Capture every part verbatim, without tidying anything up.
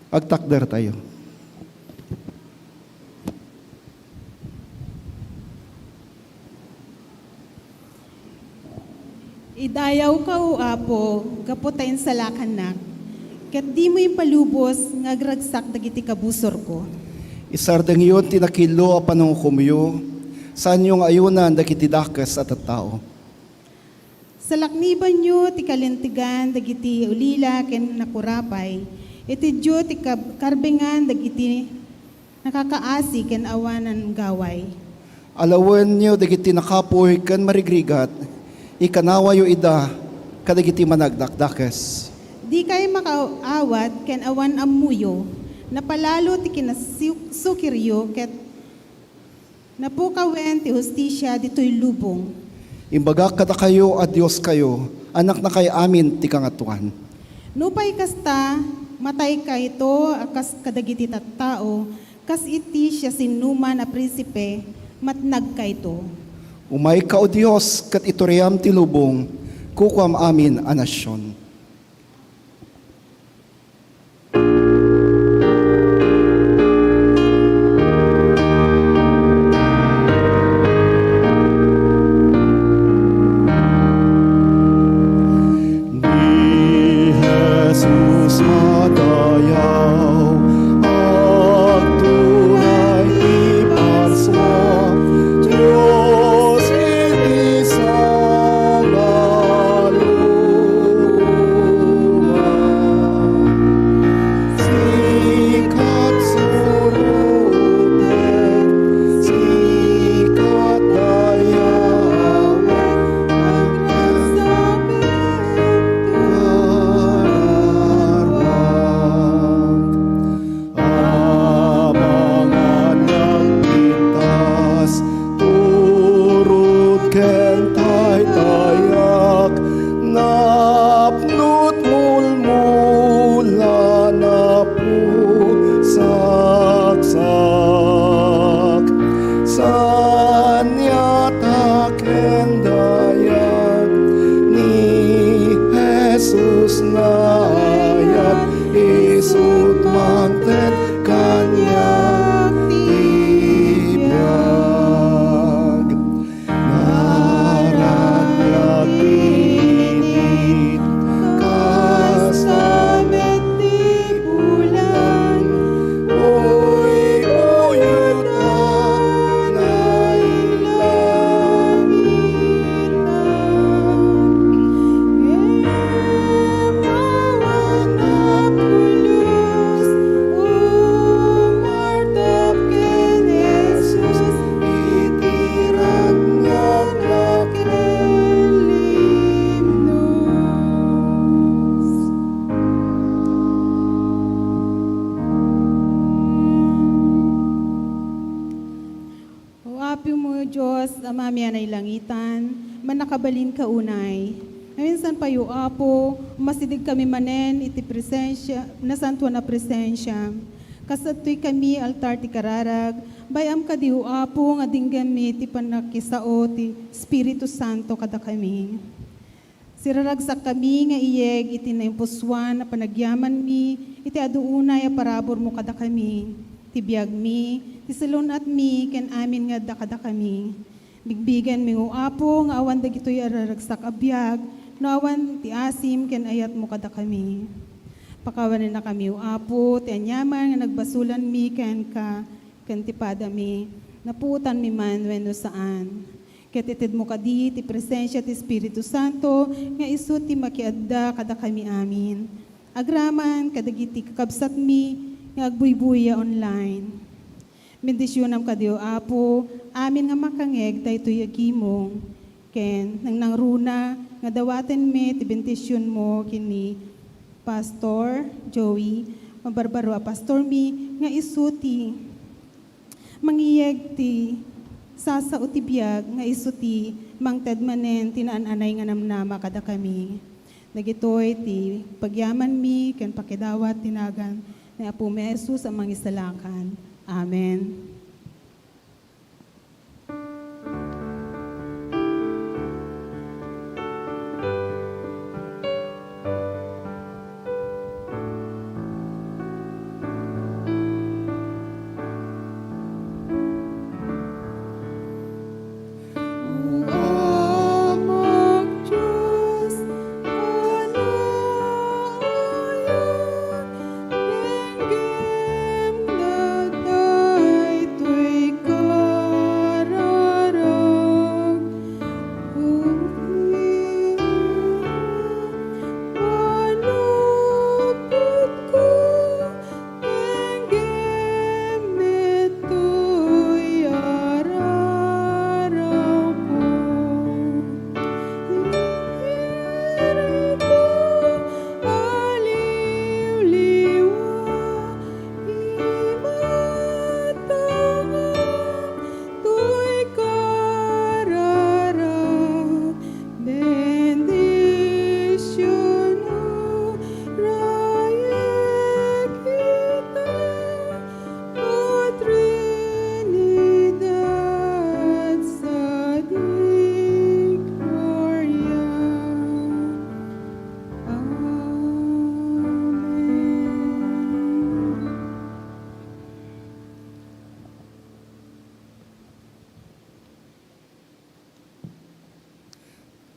Agtakdertayo. Idayawka, O Apo, gapu ta insalakannak, ket dimo impalubos nga agragsak dagiti kabusorko. Isardengyon ti nakillo a panungukomyo, saanyo nga ayunan dagiti dakes a tattao. Salaknibanyo ti kalintegan dagiti ulila ken nakurapay, itedyo ti kab-, karbengan dagiti nakakaasi ken awanan gaway. Alawenyo dagiti nakapuy ken marigrigat, ikanawayo ida kadagiti managdakdakes. Dikay makaawat ken awan ammoyo, napalalo ti kinasuk-, sukiryo ket napukawen ti hustisia ditoy lubong. Imbagak kadakayo a dioskayo, annaknakay amin ti Kangatoan. Nupay kasta, mataykayto a kas kadagiti tattao, kas iti siasinoman a prinsipe, matnagkayto. Umayka, O Dios, ket ituriam ti lubong, kukuam amin a nasion. Ni Jesus madayaw, agturay ti Paskua, Dios iti sangalubongan. Sikat surotek, sikat dayawek, Abangan nagpintas, turod ken taytayak, napnot mulmula, napusaksak. Saan yata ken dayag ni Jesus nga ayat, isut' mangted kaniak ti biag. Naraglag ti init, kasta met ti bulan, uy-uyot a nailangitan. Ngem awan a pulos, umartap ken Jesus iti ragnak ken limnos. O Apo mo, Dios, Amami a nailangitan, mannakabalinka unay. Ngamin san pay, O Apo, umasidegkami manen iti presensia, nasantoan a presensiam. Kas adtoy kami altar ti kararag, bay-am kadi, O Apo, nga denggenmi ti pannakisao ti Espiritu Santo kadakami. Siraragsakkami nga iyeg iti naimpusoan a panagyamanmi iti adu unay a paraburmo kadakami, ti biagmi, ti salun-atmi, ken amin nga adda kadakami. Bigbigenmi, O Apo, nga awan dagitoy a raragsak a biag no awan ti asim ken ayatmo kadakami. Pakawanennakami, O Apo, ti aniaman nga nagbasolanmi kenka ken ti padami, napuotanmi man wenno saan. Ket itedmo kadi ti presensia ti Espiritu Santo nga isu ti makiadda kadakami amin, agraman kadagiti kakabsatmi nga agbuybuya online. Bendisionam kadi, O Apo, amin nga makangngeg daytoy a gimong, ken nangnangruna nga dawatenmi ti bendisionmo ken ni Pastor Joey, mabarbaro a pastormi, nga isu ti mangiyeg ti sasao ti biag nga isu ti mangted manen ti naan-anay nga namnama kadakami. Dagitoy ti pagyamanmi ken pakidawat ti nagan ni Apomi a Jesus a Mangisalakan. Amen.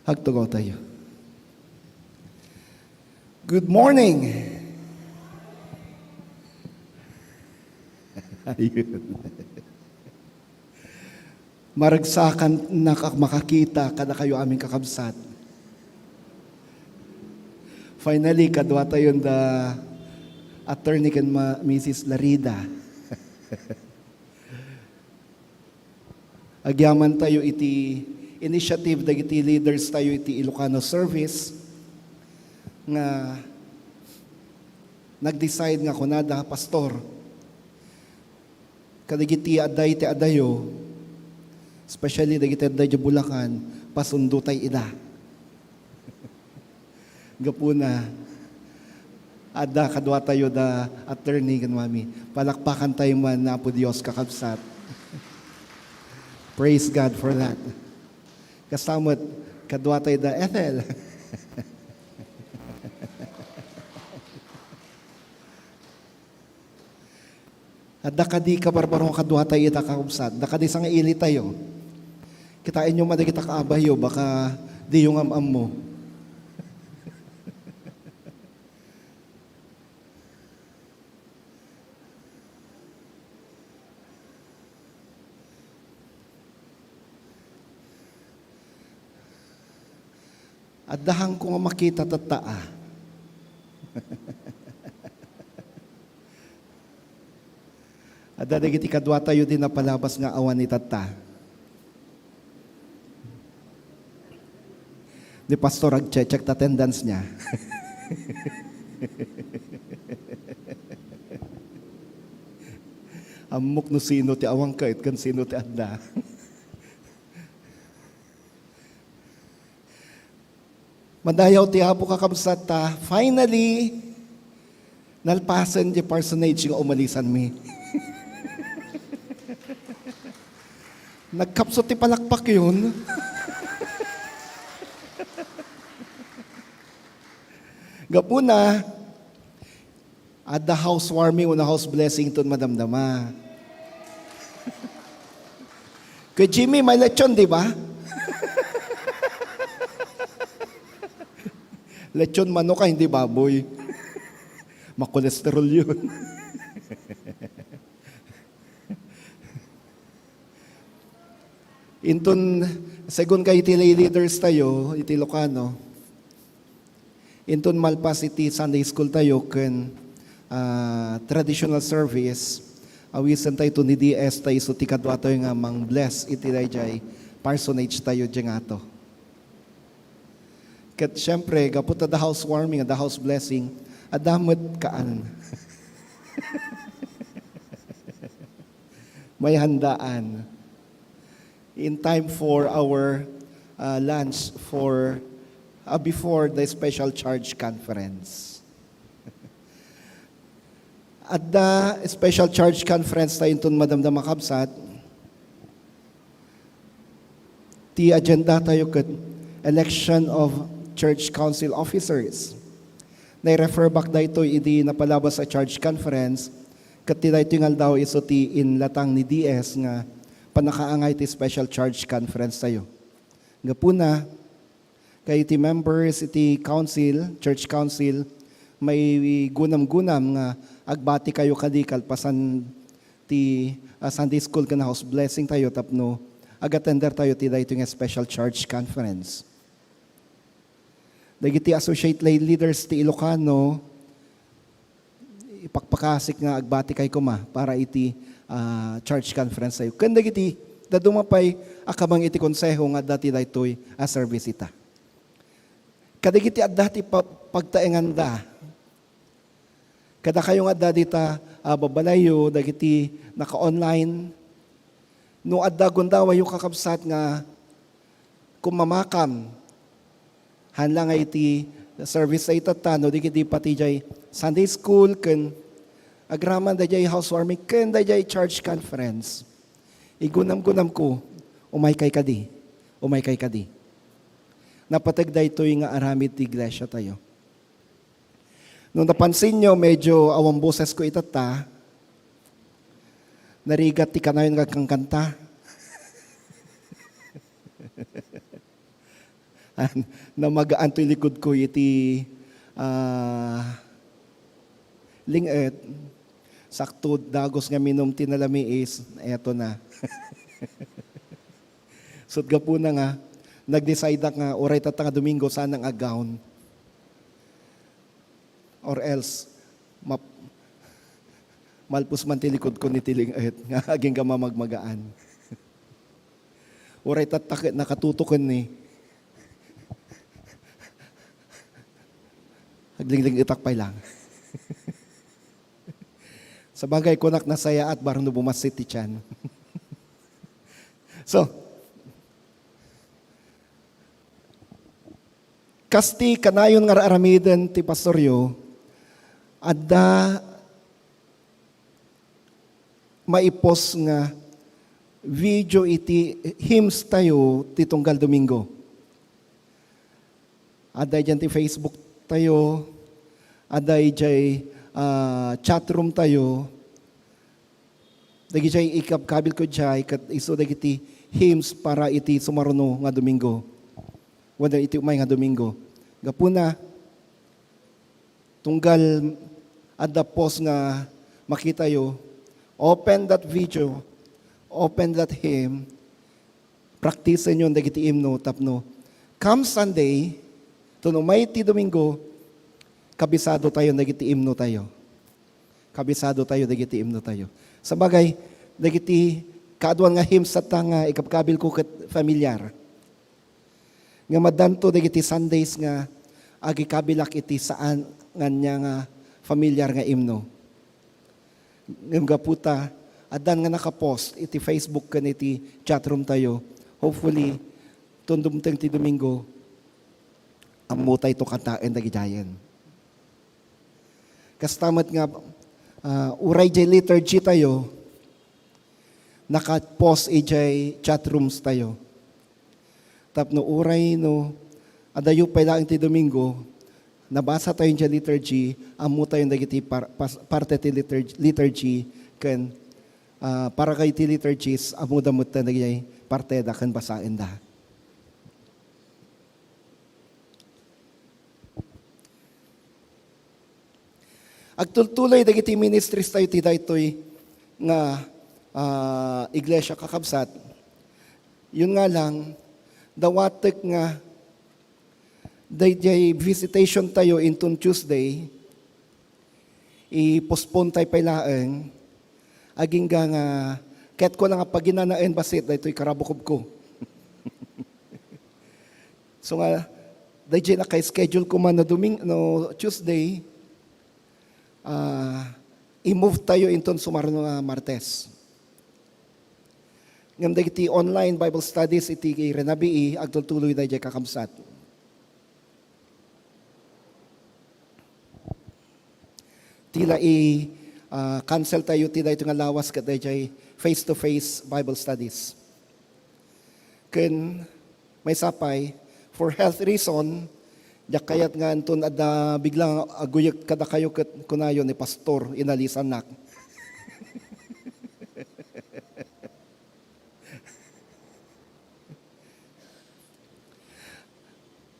Agtugaw tayo. Good morning. Ayun. Maragsakan nak makakita kadakayo amin kakabsat. Finally, kadua tayo da Attorney ken ma-, Missus Larida. Agyaman tayo iti initiative dagiti leaders tayo iti Ilocano service nga nag-decide nga kunada, "Pastor, kadagiti adda iti adayo, especially dagiti adda iti Bulacan, pasundo tay ida." Gapuna, adda kadua tayo da Attorney ken Mami. Palakpakan tayo man, Apo Dios, kakabsat. Praise God for that. Kasta met, kadua tayo da Ethel. Adda kadi kabarbarong kadua tayo ita kakabsat. Adda kadi sangaili tayo. Kitaenyo man dagita kaabayo, baka diyo nga am-ammo. Adda hangko nga makita tatta, a. Adda dagiti kadua tayo di napalabas nga awan ni tatta. Ni Pastor, agcheck-check ta attendance niya. Ammok no sino ti awan ket ken sino ti adda. Madayaw ti Apo, kakabsat, ta finally, nalpasen ti parsonage nga umalisanmi. Nagkapsut ti palakpakyon. Gapuna, adda housewarming wenno house blessing inton madamdama. Kuya Jimmy, may lechon, di ba? Lechon manok, a, hindi baboy. Makolesterol yun. Inton, segun kayo iti lay leaders tayo, iti Ilocano, inton malpas iti Sunday school tayo ken, ah, traditional service, awisen tayo to ni D S tayo isu ti kadua tayo nga mang-bless iti daydiay parsonage tayo diay ngato. Ket siempre, gapu ta adda housewarming, adda house blessing, adda met kaan. May handaan. In time for our, uh, lunch for, uh, before the special charge conference. Adda special charge conference tayo inton madamdama, kakabsat. Ti agenda tayo ket election of church council officers. Nai-refer back daytoy idi napalabas a charge conference, ket ti daytoy nga aldaw isu ti inlatang ni D S nga pannakaangay ti special charge conference tayo. Gapuna, kay iti members iti council, church council, maigunamgunam nga agbati kayo kadi kalpasan ti, ah, Sunday school ken house blessing tayo tapno agattender tayo ti daytoy nga special charge conference. Dagiti associate lay leaders ti Ilocano, ipakpakasik nga agbati kay koma para iti, ah, church conference tayo. Ken dagiti dadduma pay a kabang iti konseho nga adda ti daytoy a service ita. Kadagiti adda ti pa-, pagtaenganda. Kadakayo nga adda dita, ah, babalayyo, dagiti naka-online. No adda gundawayyo, kakabsat, nga kummamakam, haan la nga iti service a itatta, no di ket di pati jay Sunday school, ken agraman dayjay housewarming, ken dayjay church conference. Igunamgunamko, umaykay kadi, umaykay kadi. Napateg daytoy nga aramid ti iglesia tayo. No napansinyo, medyo awan bosesko itatta, narigat ti kanayon nga agkankanta. Namagaan toy likod ko iti, ah, ling-et. Sakto, dagus nga minum ti nalamiis, eto na. Sut gapuna nga, nag-decide-ak nga uray tatta nga Domingo, saan nga gown. Or else, map-, malpus man ti likod ko ni ti ling-et, nga agingga mamagmagaan. Uray tatta ket nakatutoken ni. Aglingling-etak pay lang. Sabagay, kunak nasayaat, baro no bumassit ti tiyan. So, kas ti kanayon nga ar-aramiden ti pastoryo, adda maipos nga video iti hymns tayo ti tunggal Domingo. Adda idiay ti Facebook tayo, adda idiay, ah, chat room tayo. Dagidiay ikabkabilko idiay ket isu dagiti hymns para iti sumaruno nga Domingo. Wenno iti umay nga Domingo. Gapuna, tunggal adda post nga makitayo, open that video, open that hymn, practice-enyon dagiti hymno tapno come Sunday, ton umay ti Domingo, kabisado tayo dagiti hymno tayo. Kabisado tayo dagiti hymno tayo. Sabagay, dagiti kaaduan nga hymns tatta nga ikabkabilko ket familiar. Ngem addanto dagiti Sundays nga agikabilak iti saan nga ania nga familiar nga hymno. Ngem gapu ta, addan nga nakapost iti Facebook ken iti chat room tayo. Hopefully, ton dumteng ti Domingo, ammotayto kantaen dagidiayen. Kasta met nga, ah, uray diay liturgy tayo, nakapost idiay chat rooms tayo. Tapno uray no, adayo pay laeng ti Domingo, nabasa tayo idiay liturgy, ammo tayo dagiti par-, pas-, parte ti liturg-, liturgy, ken, ah, para kay ti liturgies, ammoda met dagiti parteda ken basaenda. Agtultuloy dagiti ministries tayo ti daytoy nga, ah, iglesia, kakabsat. Yun nga lang, dawatek nga daydiay visitation tayo inton Tuesday, i-postpone tayo pay laeng, agingga nga ket ko lang nga paginanaen bassit daytoy karabukobko. So nga, daydiay naka-schedule ko man no Doming-, no Tuesday, ah, i-move tayo inton sumaruno nga Martes. Ngem dagiti online Bible studies iti rinabii, agtultuloy daydiay, kakabsat. Ti la i, ah, cancel tayo ti daytoy nga lawas ket daydiay face-to-face Bible studies. Ken maysa pay, for health reason, diak kayat nga inton adda biglang aguyek kadakayo ket kunayo ni pastor, inalisannak.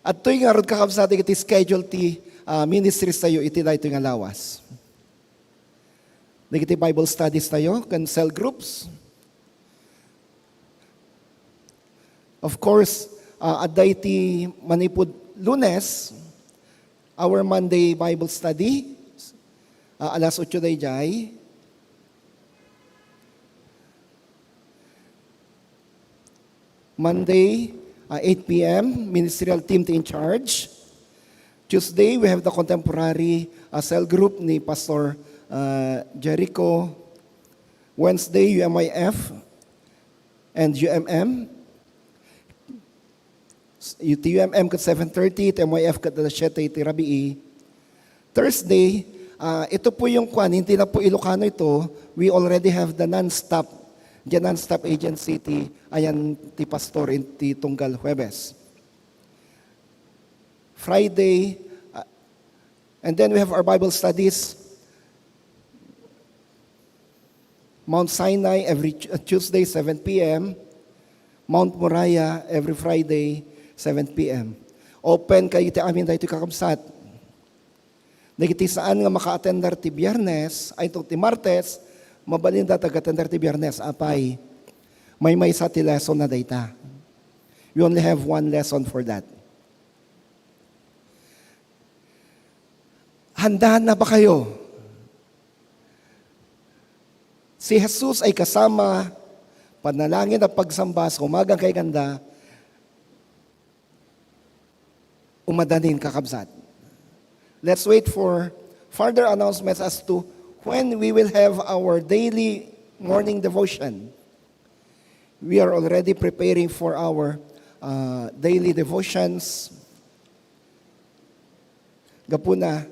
Adtoy ngarud, kakabsat, dagiti schedule ti, ah, ministries tayo iti daytoy nga lawas. Dagiti Bible studies tayo, ken cell groups. Of course, ah, adda iti manipud Lunes, our Monday Bible study, ah, alas otso daydiay. Monday, ah, eight p m, ministerial team ti in charge. Tuesday, we have the contemporary, ah, cell group ni Pastor, ah, Jericho. Wednesday, U M Y F and U M M. Iti U M M ket seven thirty, iti M Y F ket alas siete iti rabii. Thursday, ah, ito po yung kwan, hindi na po Ilocano ito. We already have the non-stop, the non-stop agency ti, ayan ti pastor in, ti tunggal Huwebes. Friday, ah, and then we have our Bible studies. Mount Sinai every Tu-, uh, Tuesday, seven p m. Mount Moriah every Friday, seven p m. Open kadagiti amin daytoy, kakabsat. Dagiti saan nga maka-attender ti Biyernes, ay, ti Martes, mabalinda ti ag-attender ti Biyernes. Apay, maymaysa ti lesson na dayta. We only have one lesson for that. Handa na ba kayo? Si Jesus ay kasama, panalangin at pagsamba sa umaga hanggang ganda, umadanin, kakabsat. Let's wait for further announcements as to when we will have our daily morning devotion. We are already preparing for our, uh, daily devotions. Gapuna,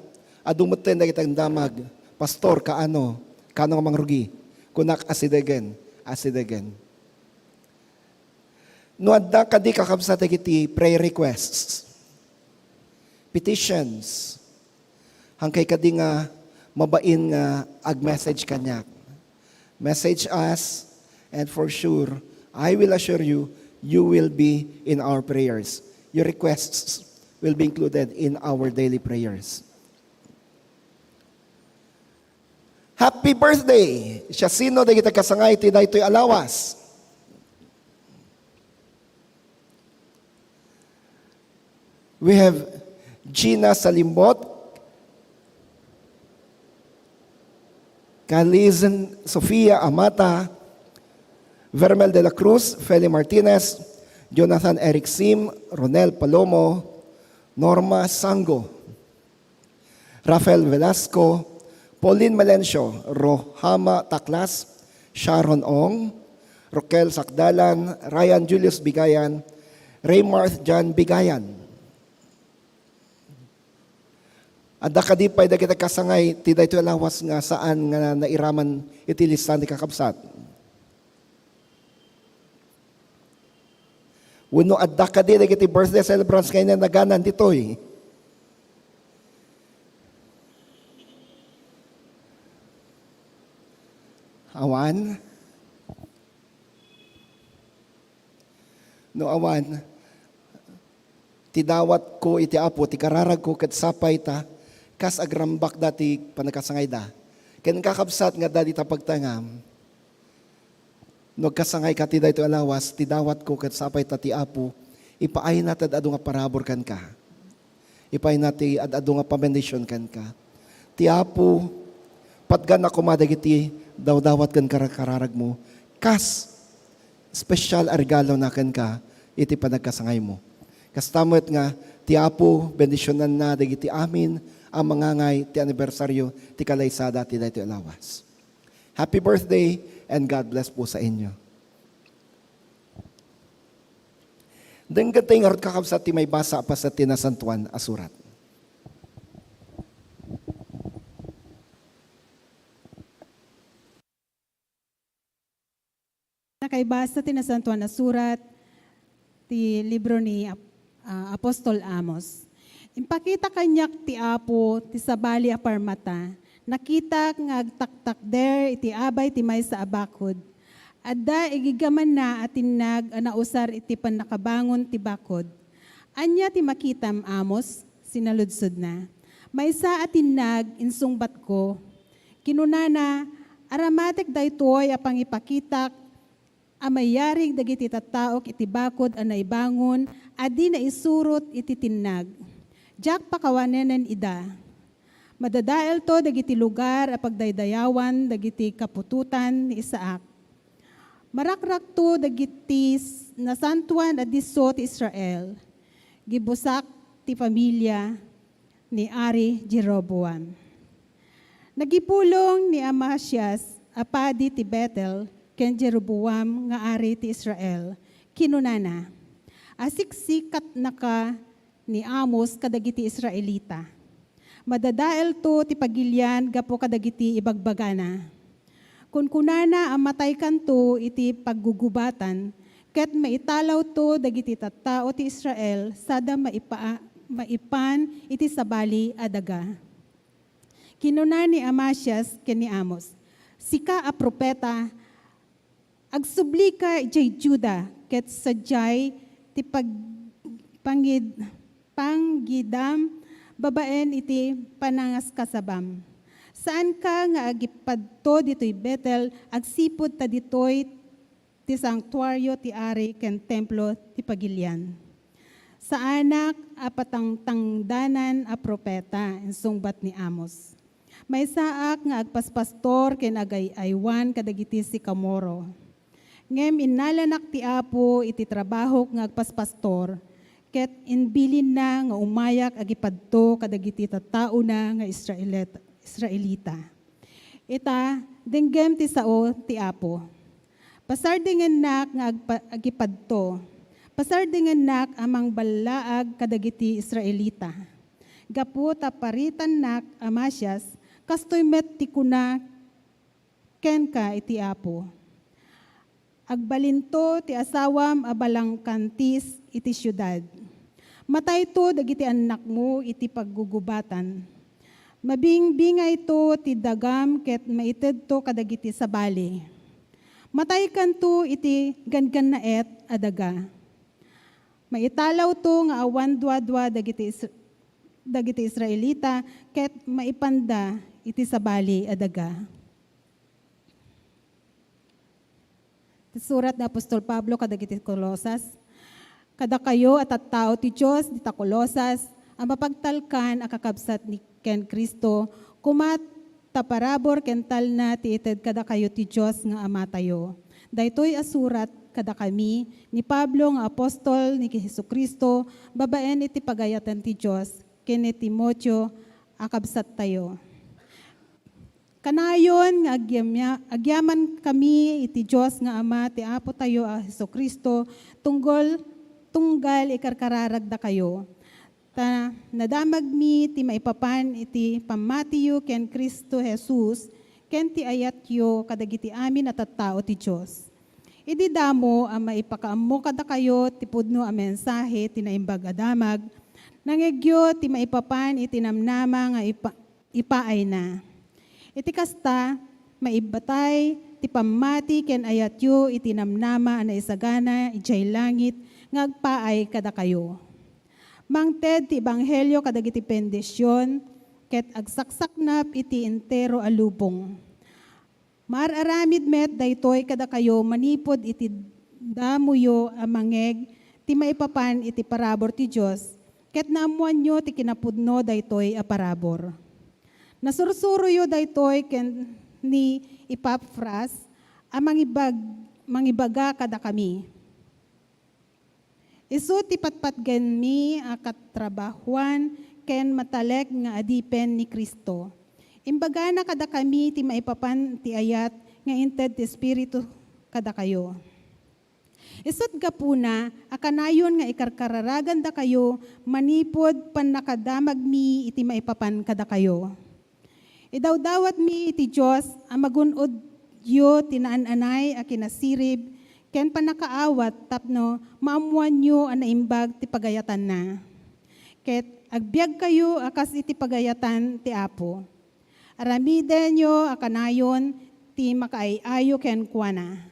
adu metten dagiti agdamag, "Pastor, kaano? Kaano nga mangrugi?" Kunak, "Asidegen, asidegen." No adda kadi, kakabsat, dagiti prayer requests, petitions, haankayo kadi nga mabain nga ag-message kaniak. Message us, and for sure, I will assure you, you will be in our prayers. Your requests will be included in our daily prayers. Happy birthday! Siasino dagiti kasangay ti daytoy a lawas? We have Gina Salimbot, Kalizen Sofia Amata, Vermel de la Cruz, Feli Martinez, Jonathan Eric Sim, Ronel Palomo, Norma Sango, Rafael Velasco, Pauline Melencio, Rohama Taklas, Sharon Ong, Roquel Sakdalan, Ryan Julius Bigayan, Raymarth John Bigayan. Adda kadi pay dagiti kasangay ti daytoy a lawas nga saan nga nairaman iti lista ni kakabsat? Wenno adda kadi dagiti birthday celebrants nga inanaganan ditoy? Awan? No awan, ti dawatko iti Apo, ti kararagko ket sapay ta kas agrambakda ti panagkasangayda. Ken kakabsat nga adda dita pagtangam, no agkasangayka ti daytoy a lawas, ti dawatko ket sapay ta ti Apo, ipaayna ti ad-adu nga parabur kenka. Ipaayna ti ad-adu nga pamendisyon kenka. Ti Apo, patgan na koma dagiti dawdawat ken kar-, kararagmo, kas espesyal a regalona kenka iti panagkasangaymo. Kasta met nga, ti Apo, bendisionanna dagiti amin a mangangay ti anibersaryo ti kalaysada ti daytoy a lawas. Happy birthday and God bless po sa inyo. Denggen tayo ngarud, kakabsat, ti maibasa a paset ti Nasantoan a Surat. Nakaibasa ti Nasantoan a Surat ti libro ni Ap-, ah, Apostol Amos. Impakita kaniak ti Apo ti sabali a parmata. Nakitak nga agtaktakder iti abay ti maysa a bakod. Adda igigamanna a tinnag a nausar iti pannakabangon ti bakod. "Ania ti makitam, Amos?" sinaludsodna. "Maysa a tinnag," insungbatko. Kinunana, "Aramatek daytoy a pangipakitak a mayarig dagiti tattaok iti bakod a naibangon a di naisurot iti tinnag. Diak pakawanenen ida. Madadaelto dagiti lugar a pagdaydayawan dagiti kaputotan ni Isaac. Marakrakto dagiti s-, nasantoan a disso ti Israel. Gibusak ti familia ni Ari Jeroboam." Nagipulong ni Amasias a padi ti Betel ken Jeroboam nga ari ti Israel. Kinunana, "Asiksikatnaka ni Amos kadagiti Israelita. Madadaelto ti pagilian gapu kadagiti ibagbagana. Kunkunana a mataykanto iti paggugubatan, ket maitalawto dagiti tattao ti Israel sada maipa-, maipan iti sabali a daga." Kinuna ni Amasias ken ni Amos, "Sika a propeta, agsublika idiay Juda ket sadiay ti pag-, pangid-, pananggidam babaen iti panangaskasabam. Saanka nga agipadto ditoy Betel agsipud ta ditoy ti santuario ti Ari ken templo ti pagilian. Saanak a patangtangdanan a propeta, insungbat ni Amos. Maysaak nga agpaspastor ken agay-aywan kadagiti sikamoro. Ngem innalanak ti Apo iti trabahok nga agpaspastor, ket imbilinna nga umayak agipadto kadagiti tattaona nga Israelit-, Israelita. Ita, denggem ti sao ti Apo. Pasardingennak nga agpa-, agipadto. Pasardingennak a mangballaag kadagiti Israelita. Gapu ta paritannak a masias, kastoy met ti kuna kenka iti Apo. Agbalinto ti asawam a balangkantis iti siudad. Matayto dagiti annakmo iti paggugubatan. Mabingbingayto ti dagam ket maitedto kadagiti sabali. Mataykanto iti ganggannaet a daga. Maitalawto nga awan duadua dagiti Is-, dagiti Israelita ket maipanda iti sabali a daga. Ti surat ni apostol Pablo kadagiti Colosas. Kadakayo a tattao ti Dios dita Colosas a mapagtalkan a kakabsat ni ken Cristo, koma ta parabur ken talna ti ited kadakayo ti Dios nga Amatayo. Daytoy a surat kadakami ni Pablo nga apostol ni Jesu-Cristo babaen iti pagayatan ti Dios ken ni Timoteo a kabsattayo. Kanayon nga agyamya-, agyamankami iti Dios nga Ama ti Apotayo a Jesu-Cristo, tunggol, tunggal ikarkararagdakayo. Ta nadamagmi ti maipapan iti pammatiyo ken Cristo Jesus ken ti ayatyo kadagiti amin a tattao ti Dios. Idi damo a maipakaammo kadakayo ti pudno a mensahe ti Naimbag a Damag, nangngegyo ti maipapan iti namnama nga ipa-, ipaayna. Iti kasta, maibbatay ti pammati ken ayatyo iti namnama a naisagana idiay langit nga agpaay kadakayo. Mangted ti ebanghelio kadagiti bendision ket agsaksaknap iti entero a lubong. Maar-aramid met daytoy kadakayo manipud iti damoyo a mangngeg ti maipapan iti parabur ti Dios, ket naammoanyo ti kinapudno daytoy a parabur. Nasursuroyo daytoy ken ni Epafras a mangibag-, mangibaga kadakami. Isu ti patpatgenmi a katrabahuan ken matalek nga adipen ni Cristo. Imbagana kadakami ti maipapan ti ayat nga inted ti Espiritu kadakayo. Isut' gapuna a kanayon nga ikarkararagandakayo manipud pannakadamagmi iti maipapan kadakayo. Idawdawatmi iti Dios a magun-odyo ti naan-anay a kinasirib ken pannakaawat tapno maammoanyo a naimbag ti pagayatanna. Ket agbiagkayo a kas iti pagayatan ti Apo. Aramidenyo a kanayon ti makaay-ayo kenkuana.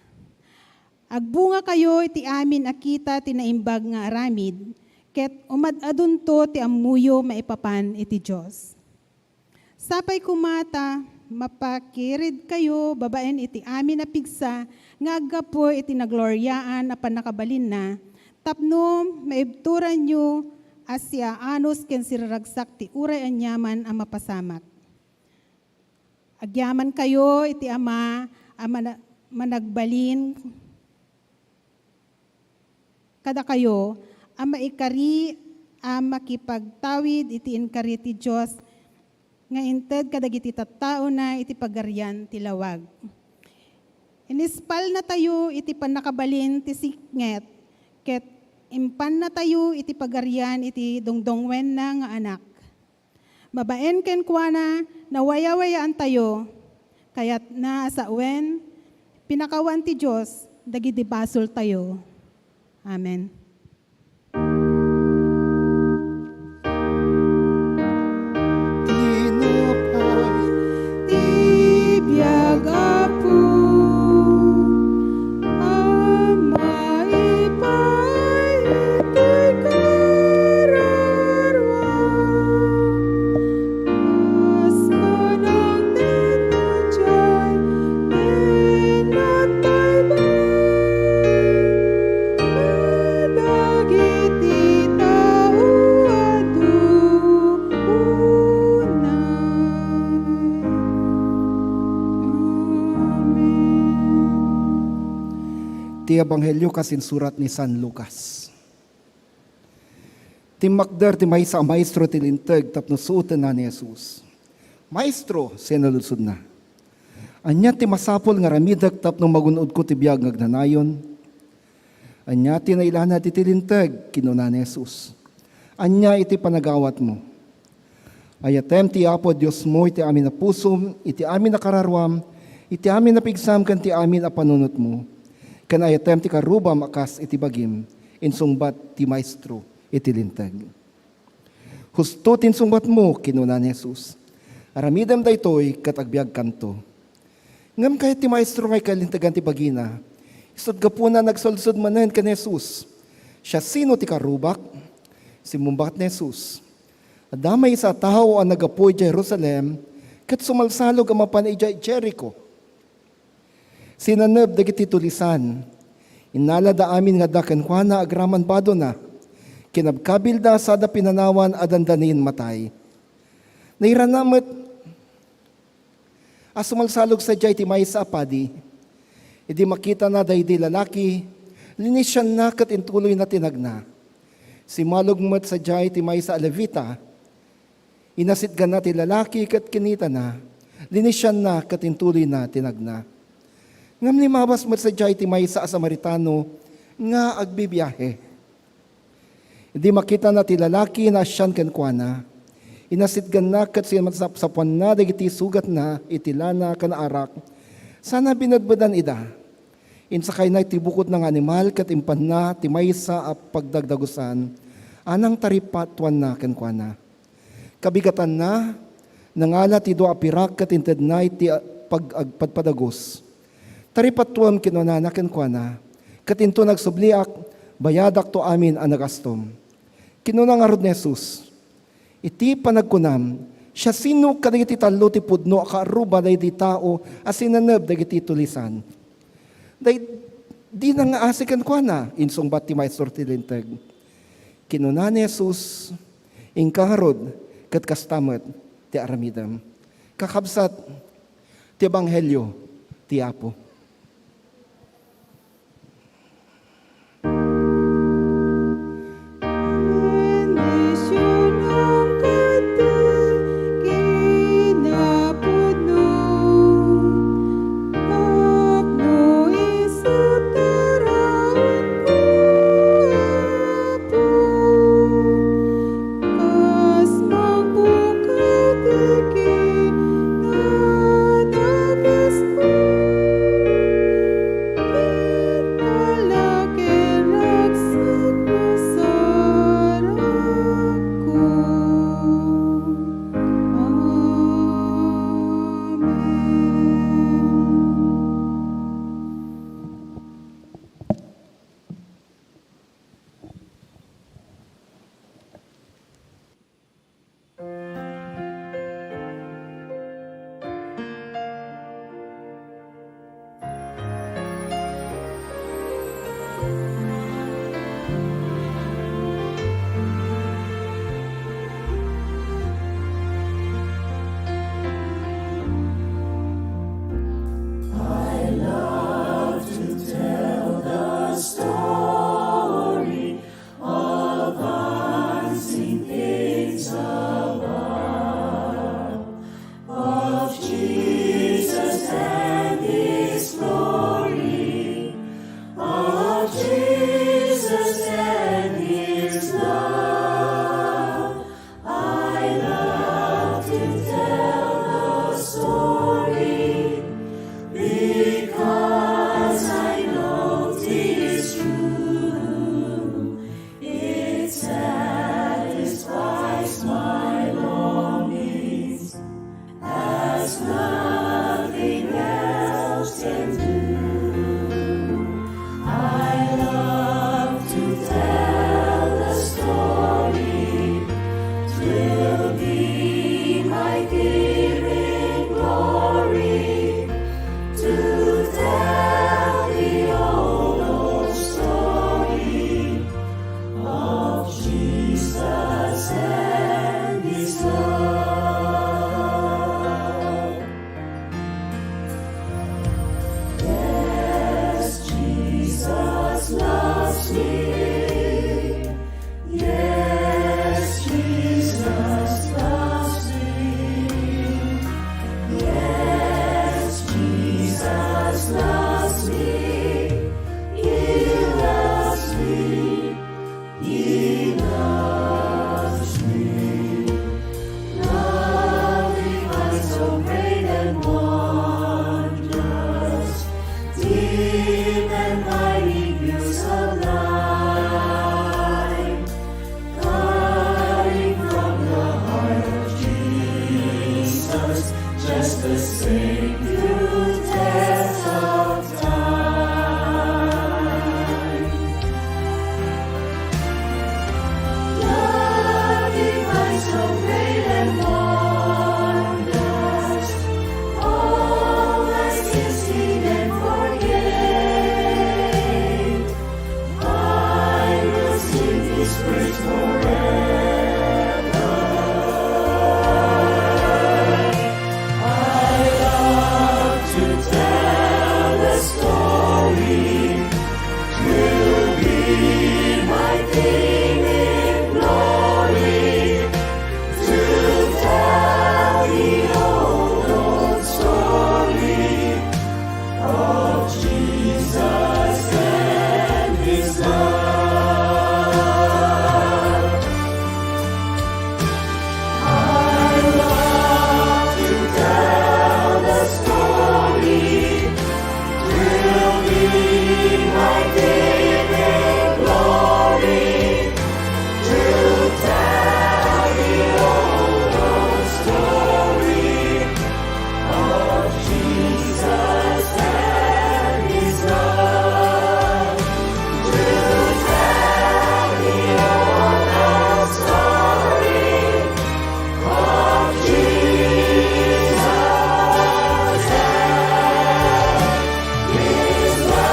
Agbungakayo iti amin a kita ti naimbag nga aramid, ket umad-adunto ti ammoyo maipapan iti Dios. Sapay koma ta mapakiridkayo babaen iti amin a pigsa nga aggapu iti nagloriaan a pannakabalinna, tapno maibturanyo a siaanos ken siraragsak ti uray aniaman a mapasamak. Agyamankayo iti Ama a mana-, managbalin kadakayo a maikari a makipagtawid iti inkari ti Dios nga inted kadagiti tattaona iti pagarian ti lawag. Inispalnatayo iti pannakabalin ti siknget, ket impannatayo iti pagarian iti dungdungngoenna nga Anak. Babaen kenkuana, nawayawayaantayo. Kayatna a sawen, pinakawan ti Dios dagiti basoltayo. Amen. Tinapay ti biag, Apo, a maipaay itoy kararag. Ti Ebanghelio kas insurat ni San Lucas. Timmakder ti maysa a maestro ti Linteg tapno suotenna ni Jesus. "Maestro," sinaludsodna, "ania ti masapul nga aramidek tapno magun-odko ti biag nga agnanayon?" "Ania ti nailanad iti Linteg?" kinuna ni Jesus. "Ania iti panagawatmo? Ayatem ti Apo a Diosmo iti amin a pusom, iti amin a kararuam, iti amin a pigsam ken ti amin a panunotmo, ken ayatem ti karrubam a kas iti bagim," insungbat ti maestro iti Linteg. "Husto ti insungbatmo," kinuna ni Jesus. "Aramidem daytoy ket agbiagkanto." Ngem kayat ti maestro nga ikkalintegan ti bagina. Isut' gapuna, nagsulsod manen ken Jesus, "Siasino ti karrubak?" Simmungbat ni Jesus, "Adda maysa a tao a naggapu idiay Jerusalem ket sumalsalog a mapan idiay Jerico. Sinaneb dagiti tulisan. Innalada amin nga adda kenkuana agraman badona. Kinabkabilda sada pinanawan a dandani matay. Nairana met a sumalsalog sadiay ti maysa a padi. Idi makitana daydi lalaki, linisianna ket intuloyna ti nagna. Simmalog met sadiay ti maysa a Levita. Inasitganna ti lalaki ket kinitana, linisianna ket intuloyna ti nagna. Ngem limabas met sadiay ti maysa a Samaritano nga agbibiahe. Idi makitana ti lalaki, naasian kenkuana. Inasitganna ket sinapsapuanna dagiti sugatna iti lana ken arak, sana binedbedan ida. Insakayna iti bukodna nga animal ket impanna ti maysa a pagdagdagusan a nangtaripatoanna kenkuana. Kabigatanna, nangala ti dua a pirak ket intedna iti pag-, agpadpadagus. "Taripatoem," kinunana kenkuana, "ket inton agsubliak, bayadakto amin a nagastom." Kinuna ngarud ni Jesus, "Iti panagkunam, siasino kadagiti tallo ti pudno a kaarruba daydi tao a sinaneb dagiti tulisan?" "Daydi nangaasi kenkuana," insungbat ti maestro ti Linteg. Kinuna ni Jesus, "Inka ngarud, ket kasta met ti aramidem." Kakabsat, ti Ebanghelio ti Apo. and mighty views of life, coming from the heart of Jesus, just the same through test of time. Love divine, so great and wondrous, all my sins He then forgave. I will sing His praise forever. I love to tell the story. Will be my theme in glory to tell the old, old story of Jesus and His love. I love to tell the story. Will be my theme in glory to tell the old, old story of Jesus and His love. To tell the old, old story of Jesus and His love.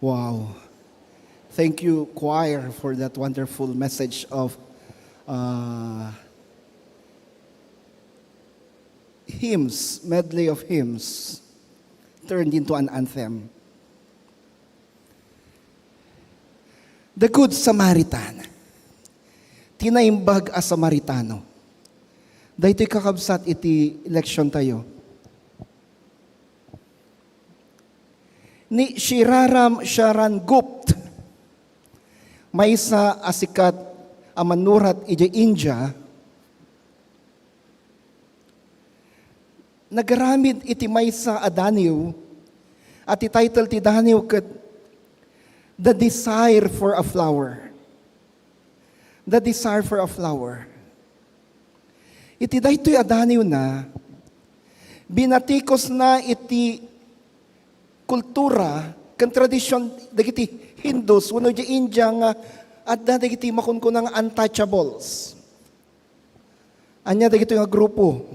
Wow. Thank you, choir, for that wonderful message of, uh, hymns, medley of hymns, turned into an anthem. The Good Samaritan. Ti naimbag a Samaritano. Daytoy kakabsat iti leksion tayo. Ni Shri Ram Charan Gupta, maysa a sikat a manurat idiay India, nagaramid iti maysa a daniw, a ti title ti daniw ket The Desire for a Flower. The Desire for a Flower. Iti daytoy a daniwna, binatikusna iti kultura ken tradision dagiti Hindus wenno idiay India nga adda dagiti makunkuna nga untouchables. Ania dagitoy nga grupo?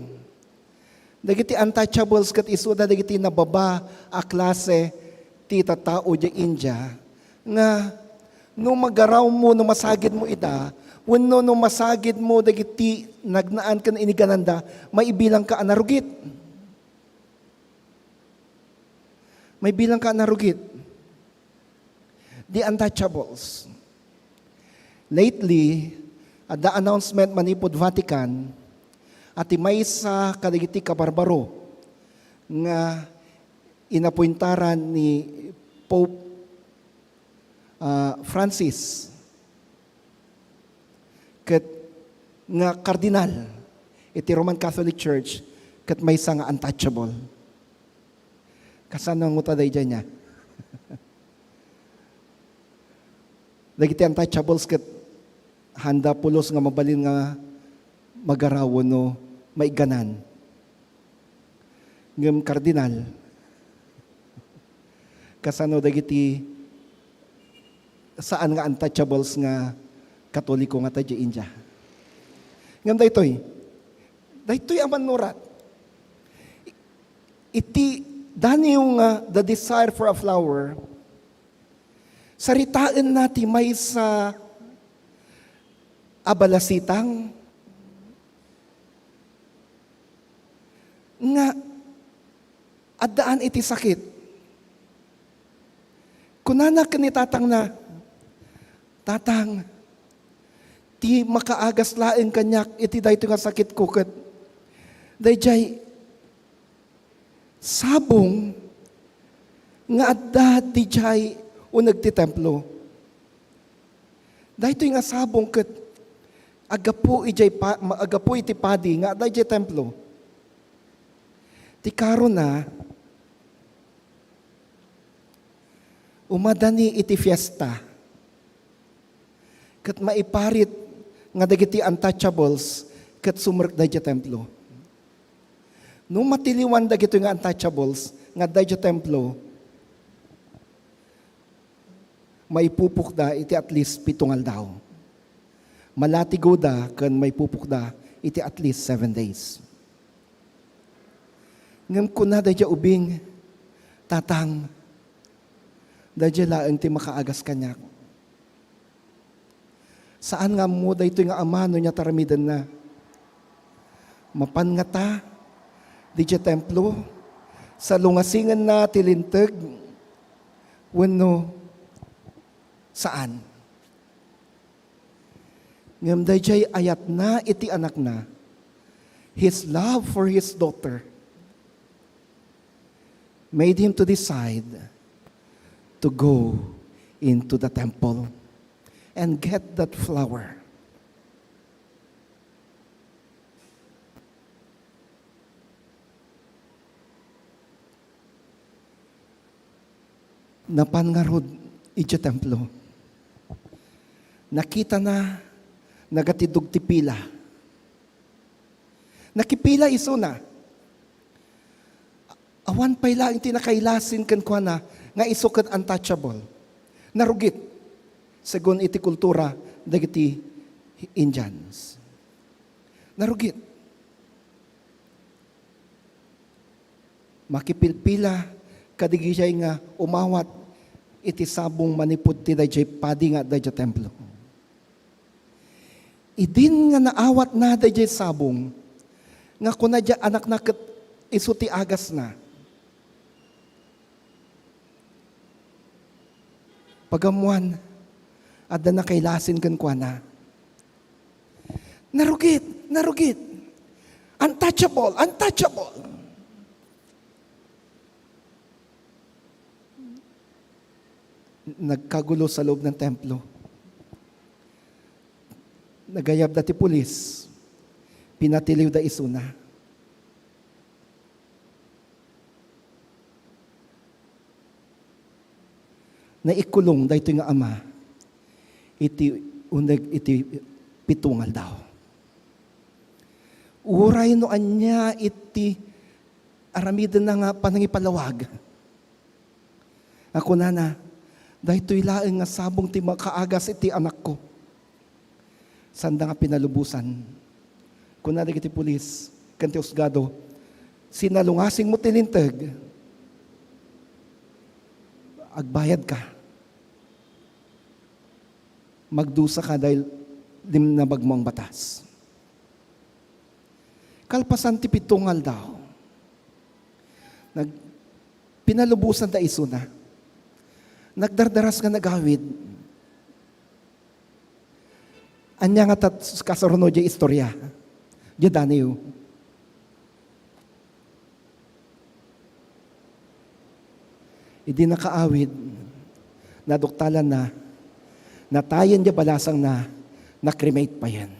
Dagiti untouchables ket isuda dagiti nababa a klase ti tattao idiay India nga no magarawmo, no masagidmo ida, wenno no masagidmo dagiti nagnaan ken inigananda, maibilangka a narugit. Maibilangka a narugit. The untouchables. Lately, adda announcement manipud Vatican a ti maysa kadagiti kabarbaro nga inapuentaran ni Pope, ah, Francis ket nga kardinal iti Roman Catholic Church ket maysa nga untouchable. Kasano ngata daydiay nia? Dagiti untouchables ket haanda pulos nga mabalin nga magaraw wenno maiganan. Ngem kardinal, kasano dagiti saan nga untouchables nga Katoliko ngata idiay India? Ngem daytoy, daytoy a mannurat. Iti daniw nga The Desire for a Flower, saritaenna ti maysa a balasitang nga addaan iti sakit. Kunana ken ni tatangna, "Tatang, Ti makaagas laeng kaniak iti daytoy nga sakitko ket daydiay sabong nga adda didiay uneg ti templo. Daytoy nga sabong ket aggapu idiay pa-, ma-, aggapu iti padi nga adda idiay templo. Ti karona, umadani iti fiesta. Ket maiparit nga dagiti untouchables ket sumrekda idiay templo. No matiliwan dagitoy nga untouchables nga adda idiay templo, maipupokda iti at least pito nga aldaw. Malatigoda ken maipupokda iti at least seven days. Ngem kuna daydiay ubing, "Tatang, daydiay laeng ti makaagas kaniak." Saan nga ammo daytoy nga ama no ania ti aramidenna. Mapan ngata didiay templo, salungasingenna ti linteg, wenno saan. Ngem daydiay ayatna iti anakna, his love for his daughter made him to decide to go into the temple and get that flower. Napan ngarud idiay templo. Nakitana, nagatiddog ti pila. Nakipila isuna. Awan pay laeng ti nakailasin kenkuana nga isu ket untouchable. Narugit, segun iti kultura dagiti Indians. Narugit. Makipilpila kadagiti nga umawat iti sabong manipud ti daydiay padi nga adda idiay templo. Idin nga naawatna daydiay sabong, nga kuna diay anakna ket isu ti agasna. Pagammoan, adda nakailasin kenkuana. Narugit, narugit. Untouchable, untouchable. Nagkagulo sa loob ng templo. Nagayabda ti pulis. Pinatiliwda isuna. Naikulong daytoy nga ama iti uneg iti pito nga aldaw. Uray no ania iti aramidenna nga panangipalawag, a kunana, "Daytoy laeng nga sabong ti makaagas iti anakko." Sanda nga pinalubosan. Kuna dagiti pulis ken ti husgado, "Sinalungasingmo ti linteg, agbayadka. Magdusaka dahil linabagmo ang batas." Kalpasan ti pito nga aldaw, nag-, pinalubosan da isuna. Nagdardaras nga nagawid. Ania nga tat-, kasuruno diay istorya? Diay daniw. Idi nakaawid, naduktalanna, natayen diay balasangna, na-cremate payen.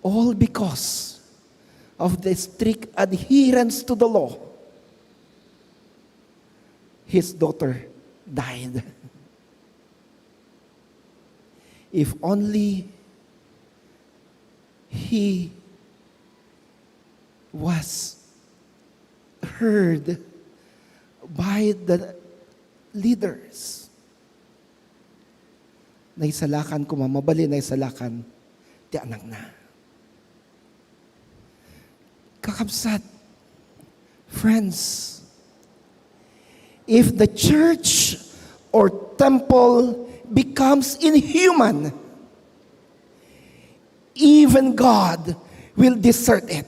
All because of the strict adherence to the law, his daughter died. If only he was heard by the leaders. Naisalakan koma, mabalin naisalakan ti anakna. Kakabsat, friends, if the church or temple becomes inhuman, even God will desert it.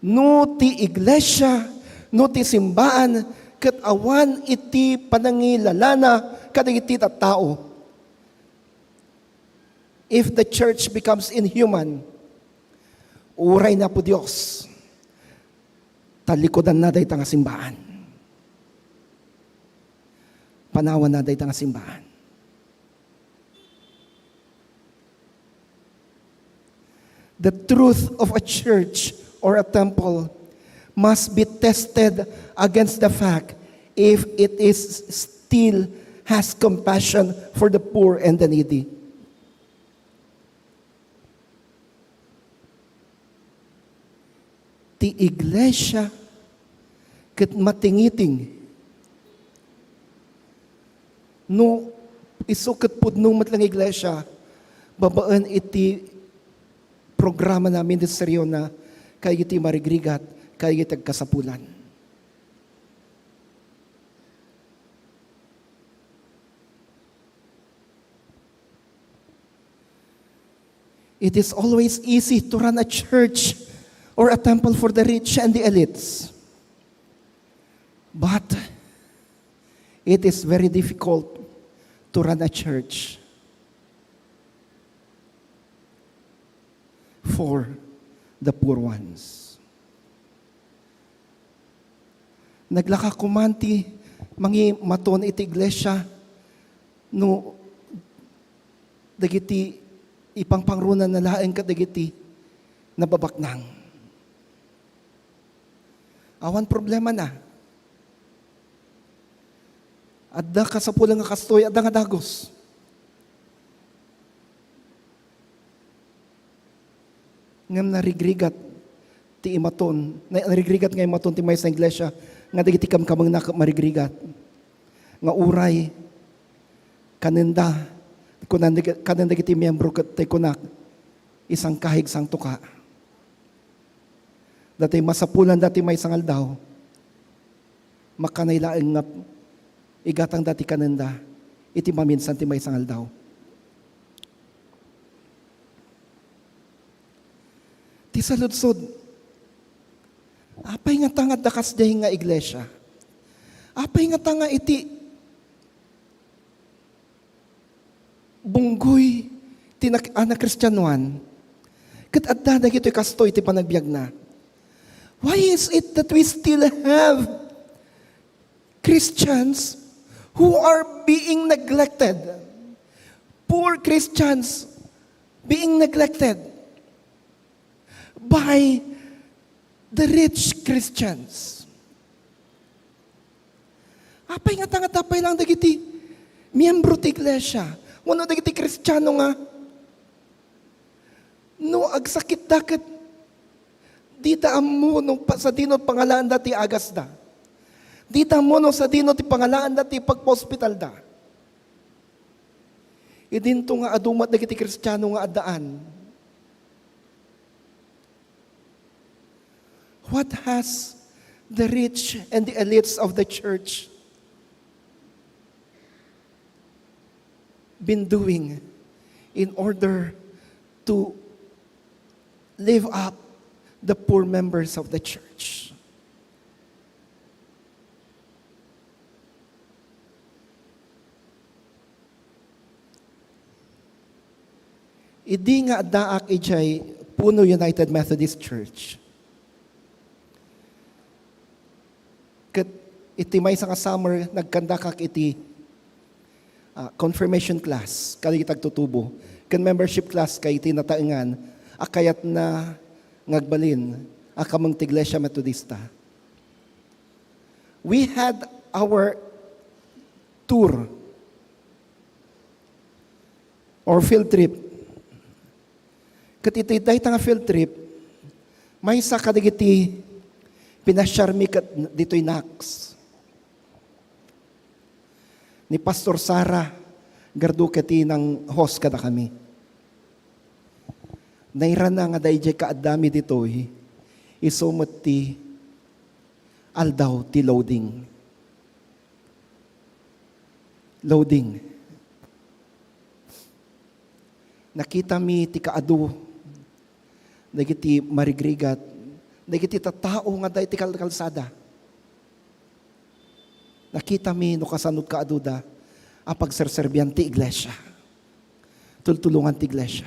No ti iglesia, no ti simbaan, ket awan iti panangilalana kadagiti tattao, if the church becomes inhuman, uray na, Apo Dios, talikudanna dayta nga simbaan. Panawanna dayta nga simbaan. The truth of a church or a temple must be tested against the fact if it is still has compassion for the poor and the needy. Ti iglesia ket matingiting. No isu ket pudno met lang iglesia, babaen iti programa na, ministerio na, kadagiti marigrigat, kadagiti agkasapulan. It is always easy to run a church or a temple for the rich and the elites. But it is very difficult to run a church for the poor ones. Naglaka koma ti mangimaton iti iglesia no dagiti ipangpangrunana laeng kadagiti nababaknang. Awan problemana. Adda kasapulan nga kastoy, adda nga dagus. Ngem narigrigat ti imaton, na-, narigrigat nga imaton ti maysa nga iglesia nga dagiti kamkamengna ket marigrigat. Nga uray kanenda, kunan-, kanen dagiti miyembro ket tay kunak, isangkahig sangtuka. Datoy masapulanda ti maysa nga aldaw, makanay laeng nga igatangda ti kanenda iti maminsan ti maysa nga aldaw. Ti saludsod, apay ngata nga adda kasdiay nga iglesia? Apay ngata nga iti bunggoy ti nak-, a nakristianoan, ket adda dagitoy kastoy ti panagbiagna. Why is it that we still have Christians who are being neglected? Poor Christians being neglected by the rich Christians. Apay ngata nga tapay lang dagiti miyembro ti iglesia, wenno dagiti Kristiano nga no agsakitda ket dida ammo no pa-, sadino pangalaanda ti agasda. Dida ammo no sadino ti pangalaanda ti pagpaospitalda. Idinto nga adu met dagiti Kristiano nga addaan. What has the rich and the elites of the church been doing in order to lift up the poor members of the church? Idi nga addaak idiay Puno United Methodist Church, ket iti maysa nga summer, nagkandakak iti, ah, confirmation class kadagiti agtutubo, ken membership class kadagiti nataengan a kayatna nga agbalin a kameng ti Iglesia Metodista. We had our tour or field trip. Ket iti dayta nga field trip, maysa kadagiti pinasiarmi ket ditoy Knox. Ni Pastor Sara Garduque ti nang-host kadakami. Nairana nga daydiay kaaddami ditoy, isu met ti aldaw ti loading. Loading. Nakitami ti kaadu dagiti marigrigat, Dagiti tattao nga adda iti kalkalsada, nakitami no kasano kaaduda a pagserserbian ti iglesia, tultulongan ti iglesia.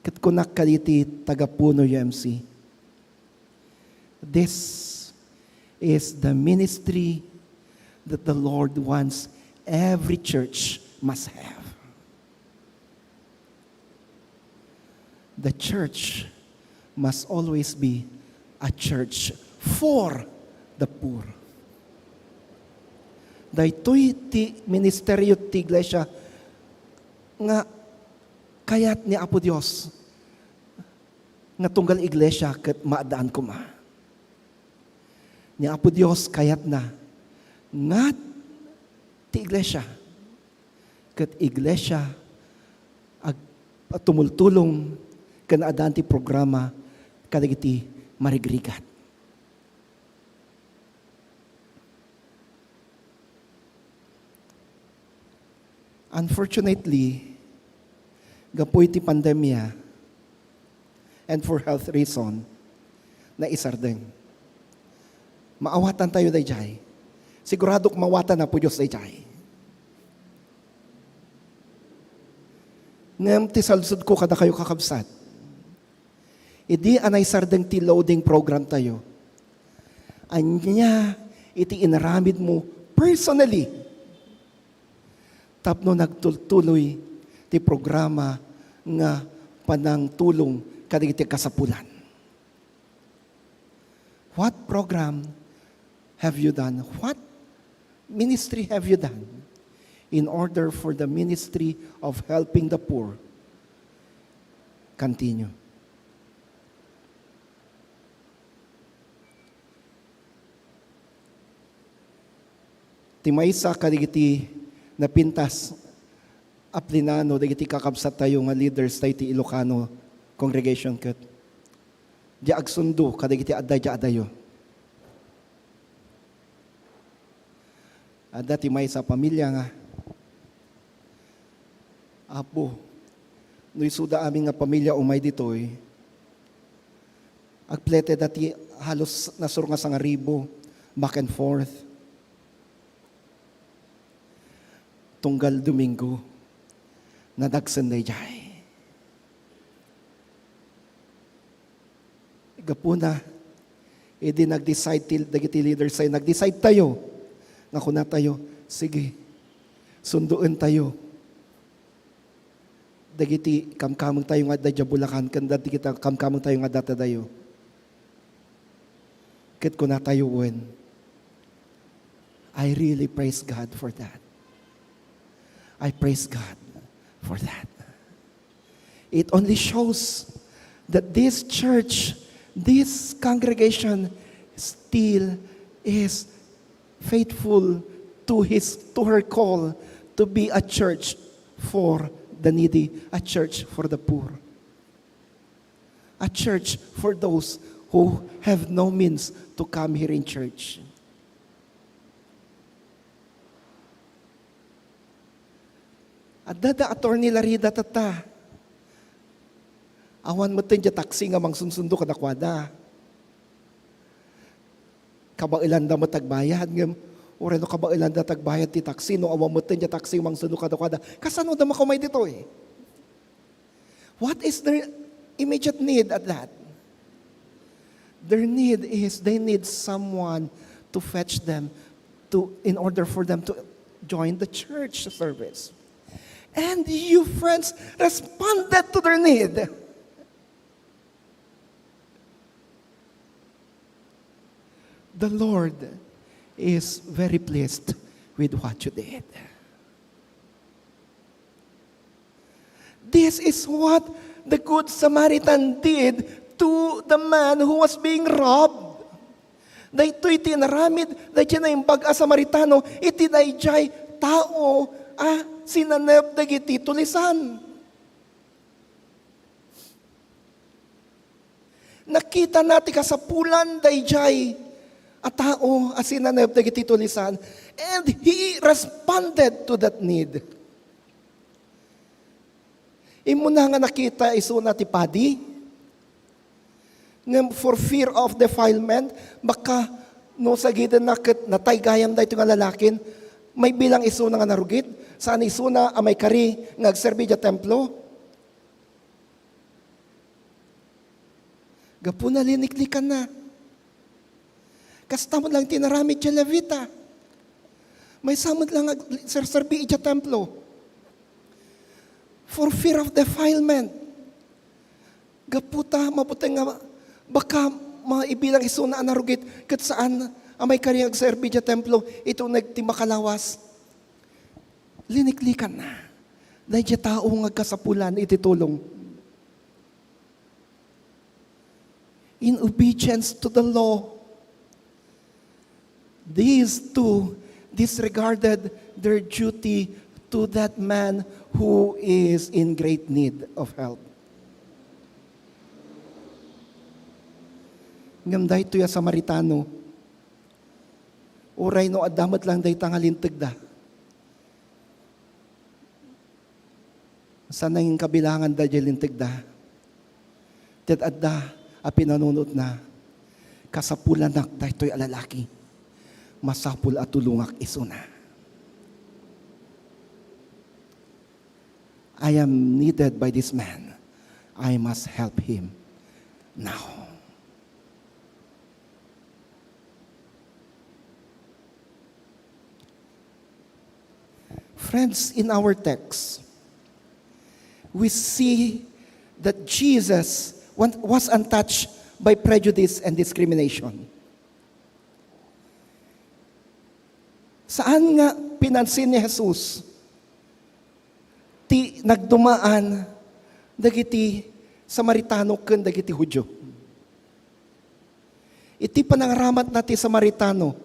Ket kunak kaditi tagapuno U M C, "This is the ministry that the Lord wants every church must have." The church must always be a church for the poor. Daytoy ti ministerio ti iglesia nga kayat ni Apo Dios nga tunggal iglesia ket maaddaan koma. Ni Apo Dios kayatna nga ti iglesia ket iglesia ag-, a tumultulong ken addaan ti programa kadagiti marigrigat. Unfortunately, gapu iti pandemia and for health reason, naisardeng. Maawatantayo daydiay. Siguradok mawatan Apo Dios daydiay. Ngem ti salsudko kadakayo, kakabsat, idi a naisardeng ti loading program tayo, ania iti inaramidmo personally tapno nagtultuloy ti programa nga panangtulong kadagiti kasapulan? What program have you done? What ministry have you done in order for the ministry of helping the poor continue? Ti maysa kadagiti napintas a plenano dagiti kakabsattayo nga leaders tayo ti Ilocano congregation ket di agsundo kadagiti adda idiay adayo. Adda ti maysa a pamilia nga, "Apo, no isuda amin nga pamilia umay ditoy, agpleted a ti halos nasuro nga sangaribu back and forth." Tunggal Domingo, nadagsen daydiay. Gapuna, idi nag-decide ti, dagiti leaders tayo, nag-decide tayo, nga kuna tayo, "Sige, sundoen tayo dagiti kamkameng tayo nga adda idiay Bulacan, ken dagiti kamkameng tayo nga adda idiay adayo." Ket kuna tayo wen, I really praise God for that. I praise God for that. It only shows that this church, this congregation still is faithful to his, to her call to be a church for the needy, a church for the poor, a church for those who have no means to come here in church. Adda da Attorney Larida tatta. Awan met idiay taxi nga mangsunsundo kadakuada. Kabaelanda met agbayad, ngem uray no kabaelanda ti agbayad ti taxi, no awan met idiay taxi nga mangsundo kadakuada, kasano da makaumay ditoy? What is their immediate need at that? Their need is they need someone to fetch them to, in order for them to join the church service. And you, friends, responded to their need. The Lord is very pleased with what you did. This is what the Good Samaritan did to the man who was being robbed. Daytoy ti inaramid daydiay naimbag a Samaritano iti daydiay tao a sinanep dagiti tulisan. Nakitana ti kasapulan daydiay a tao a sinanep dagiti tulisan, and he responded to that need. Immuna nga nakita isuna ti padi, Ngem for fear of defilement, baka no sagidenna ket natay gayam daytoy nga lalakin, maibilang isuna nga narugit, saan isuna a maikari nga agserbi idiay templo. Gapuna liniklikanna. Kasta met lang ti inaramid ti Levita. Maysa met lang agserserbi idiay templo. For fear of defilement. Gapu ta mabuteng nga baka maibilang isuna a narugit ket saan a maikari nga agserbi idiay templo iti uneg ti makalawas. Liniklikanna daydiay tao nga agkasapulan iti tulong. In obedience to the law, these two disregarded their duty to that man who is in great need of help. Ngem daytoy a Samaritano, uray no adda met lang dayta nga lintegda, saan nangin kabilanganda diay lintegda. Ti adda a pinanunotna, "Kasapulanak daytoy a lalaki. Masapul a tulongak isuna. I am needed by this man. I must help him now." Friends, in our text, we see that Jesus wa-, was untouched by prejudice and discrimination. Saan nga pinansin ni Jesus ti nagdumaan dagiti Samaritano ken dagiti Judio. Iti panangaramatna ti Samaritano,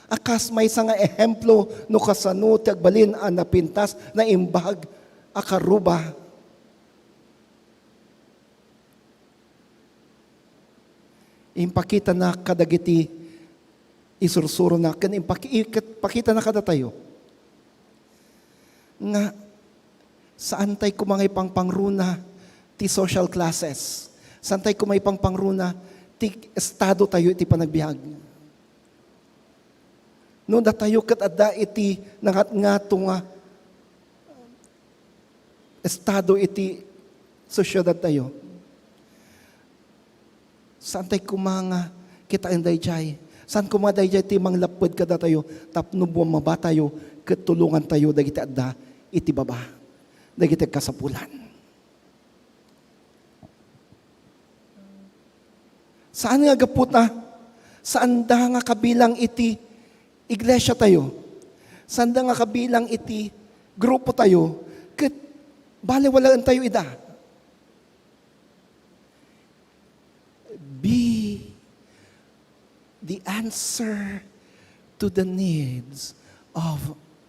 a kas maysa nga ehemplo no kasano ti agbalin a napintas, naimbag a karuba. Impakitana kadagiti isursurona ken impaki-, iket-, pakitana kadatayo nga saan tay koma nga ipangpangruna ti social classes. Saan tay koma ipangpangruna ti estado tayo iti panagbiag. No datayo ket adda iti nangatngato nga estado iti sosyedad tayo, saan tay koma nga kitaen daydiay? Saan koma daydiay ti manglapped kadatayo tapno bumaba tayo ket tulongan tayo dagiti adda iti baba, dagiti kasapulan? Saan nga gapu ta, saanda nga kabilang iti iglesia tayo, saanda nga kabilang iti grupo tayo, ket balewalaen tayo ida. Be the answer to the needs of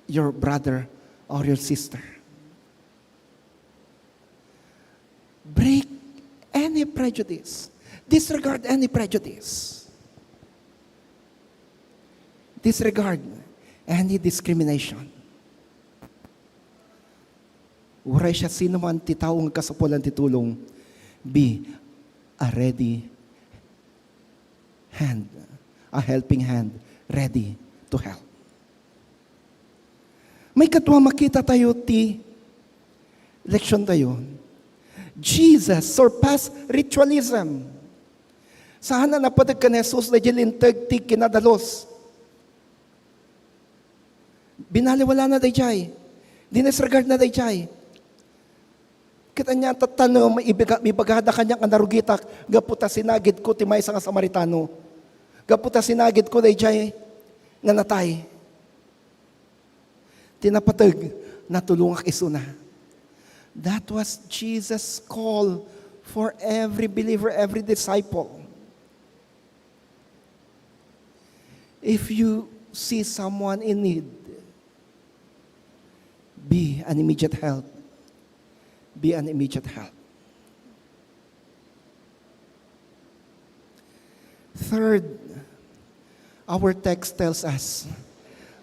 your brother or your sister. Break any prejudice. Disregard any prejudice. Disregard any discrimination. Uray siasinoman ti tao nga kasapulan ti tulong, be a ready hand, a helping hand, ready to help. Maikadua, makita tayo ti leksion tayo. Jesus surpassed ritualism. Saan a napateg ken Jesus daydiay linteg ti kinadalus. Binaliwalana daydiay. Dinisregardna daydiay. Ket ania tattanem, ibaga-, ibagada kaniak nga narugitak gapu ta sinagidko ti maysa nga Samaritano. Gapu ta sinagidko daydiay nga natay. Ti napateg, natulongak isuna. That was Jesus' call for every believer, every disciple. If you see someone in need, be an immediate help. Be an immediate help. Third, our text tells us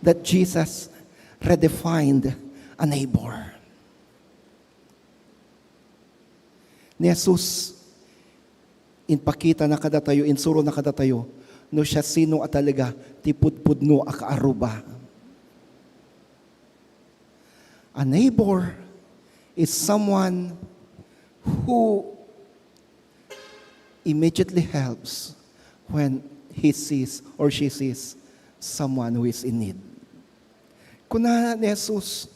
that Jesus redefined a neighbor. Ni Jesus, Impakitana kadatayo, insurona kadatayo, no siasino a talaga ti pudpudno a kaarruba. A neighbor is someone who immediately helps when he sees or she sees someone who is in need. Kuna ni Jesus,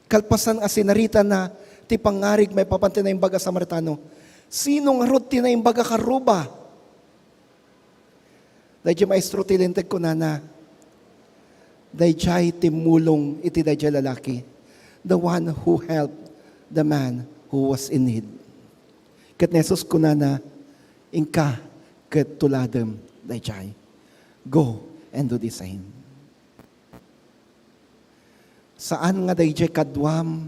kalpasan a sinaritana ti pangngarig maipapan ti Naimbag a Samaritano, "Sino ngarud ti naimbag a kaarruba?" Daydiay maestro ti Linteg kunana, "Daydiay timmulong iti daydiay lalaki, the one who helped the man who was in need." Ket ni Jesus kunana, "Inka ket tuladem daydiay. Go and do the same." Saan nga daydiay kaduam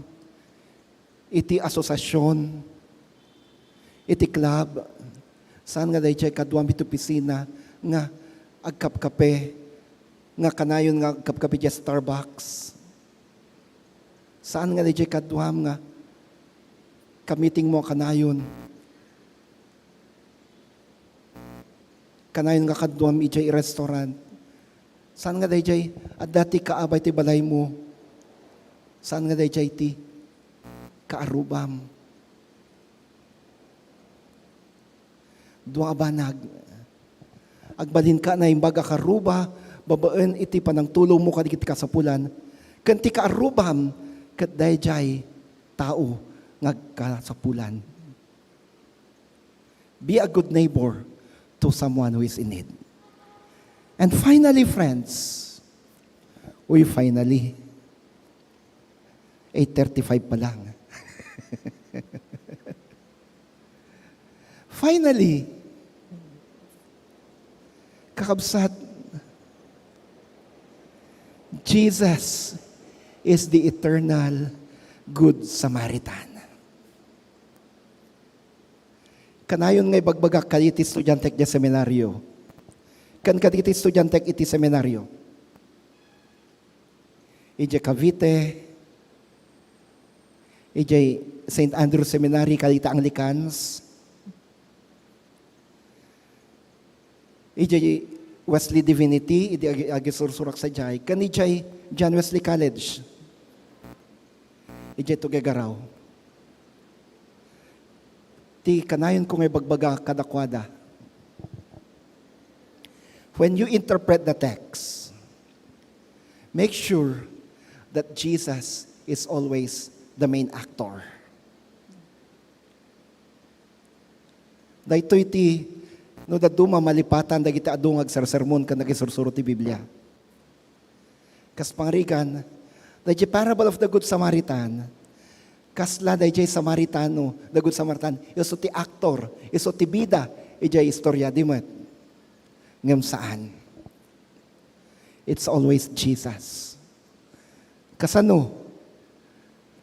iti asosiasion, iti club, saan nga daydiay kaduam iti opisina nga agkapkape, nga kanayon nga agkapkape diay Starbucks. Saan nga daydiay kaduam nga kamitingmo a kanayon. Kanayon nga kaduam idiay restaurant. Saan nga daydiay adda ti kaabay ti balaymo? Saan nga daydiay ti kaarrubam? Dua a banag. Agbalinka a naimbag a kaarruba babaen iti panangtulongmo kadagiti kasapulan, ken ti kaarrubam ket daydiay tao nga agkasapulan. Be a good neighbor to someone who is in need. And finally, friends, uy, finally, eight thirty-five pa lang. Finally, kakabsat, Jesus is the eternal Good Samaritan. Kanayon nga ibagbagak kadagiti estudiantek diay seminaryo, ken kadagiti estudiantek iti seminaryo, idiay Cavite, idiay Saint Andrew Seminary, kadagiti Anglicans, idiay Wesley Divinity, idi agi-, agisursurak sadiay, ken idiay John Wesley College, idiay Tuguegarao. Ti kanayonko nga ibagbaga kadakuada, when you interpret the text, make sure that Jesus is always the main actor. Daytoy ti no dadduma malipatan dagiti adu nga agsersermon ken agisursuro ti Biblia. Kas pangarigan, daydiay parable of the Good Samaritan, kasla daydiay Samaritano, the Good Samaritan, isu ti aktor, isu ti bida idiay istorya, di met? Ngem saan. It's always Jesus. Kasano?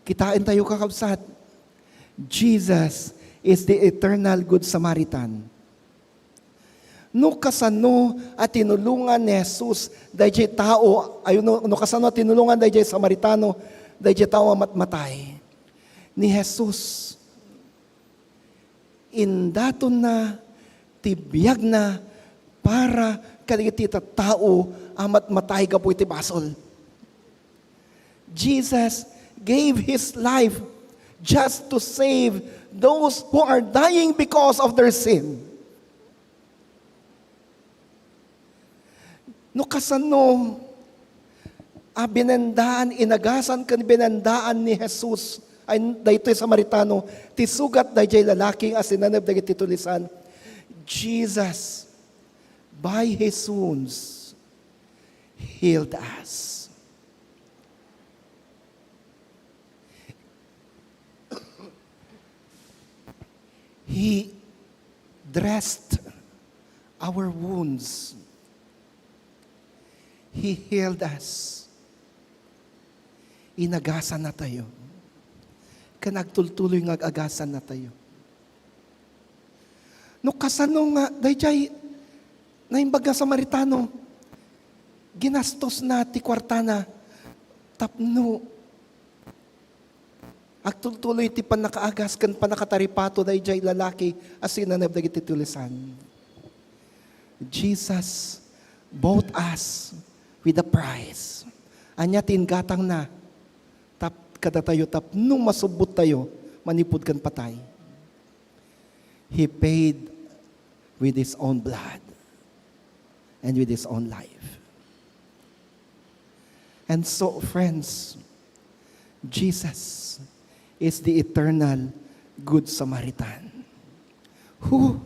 Kitaentayo, kakabsat. Jesus is the eternal Good Samaritan. No kasano a tinulongan ni Jesus daydiay tao, ay, no, no kasano a tinulongan daydiay Samaritano, daydiay tao a matmatay, ni Jesus, indatonna ti biagna para kadagiti tattao a matmatay gapu iti basol. Jesus gave his life just to save those who are dying because of their sin. No kasano a binendaan, inagasan ken binendaan ni Jesus, ay, daytoy Samaritano, ti sugat daydiay lalaki nga sinaneb dagiti tulisan, Jesus, by his wounds, healed us. He dressed our wounds. He healed us. Inagasan natayo. Ken agtultuloy nga ag-agasan natayo. No kasano nga, daydiay naimbag nga Samaritano, ginastosna ti kuartana tapno Agtultuloy ti pannakaagas ken pannakataripato daydiay lalaki a sinaneb dagiti tulisan. Jesus bought us with a price. Ania ti inggatangna? Tap-, kadatayo tapno masubbottayo manipud ken patay. He paid with His own blood and with His own life. And so, friends, Jesus is the eternal Good Samaritan who,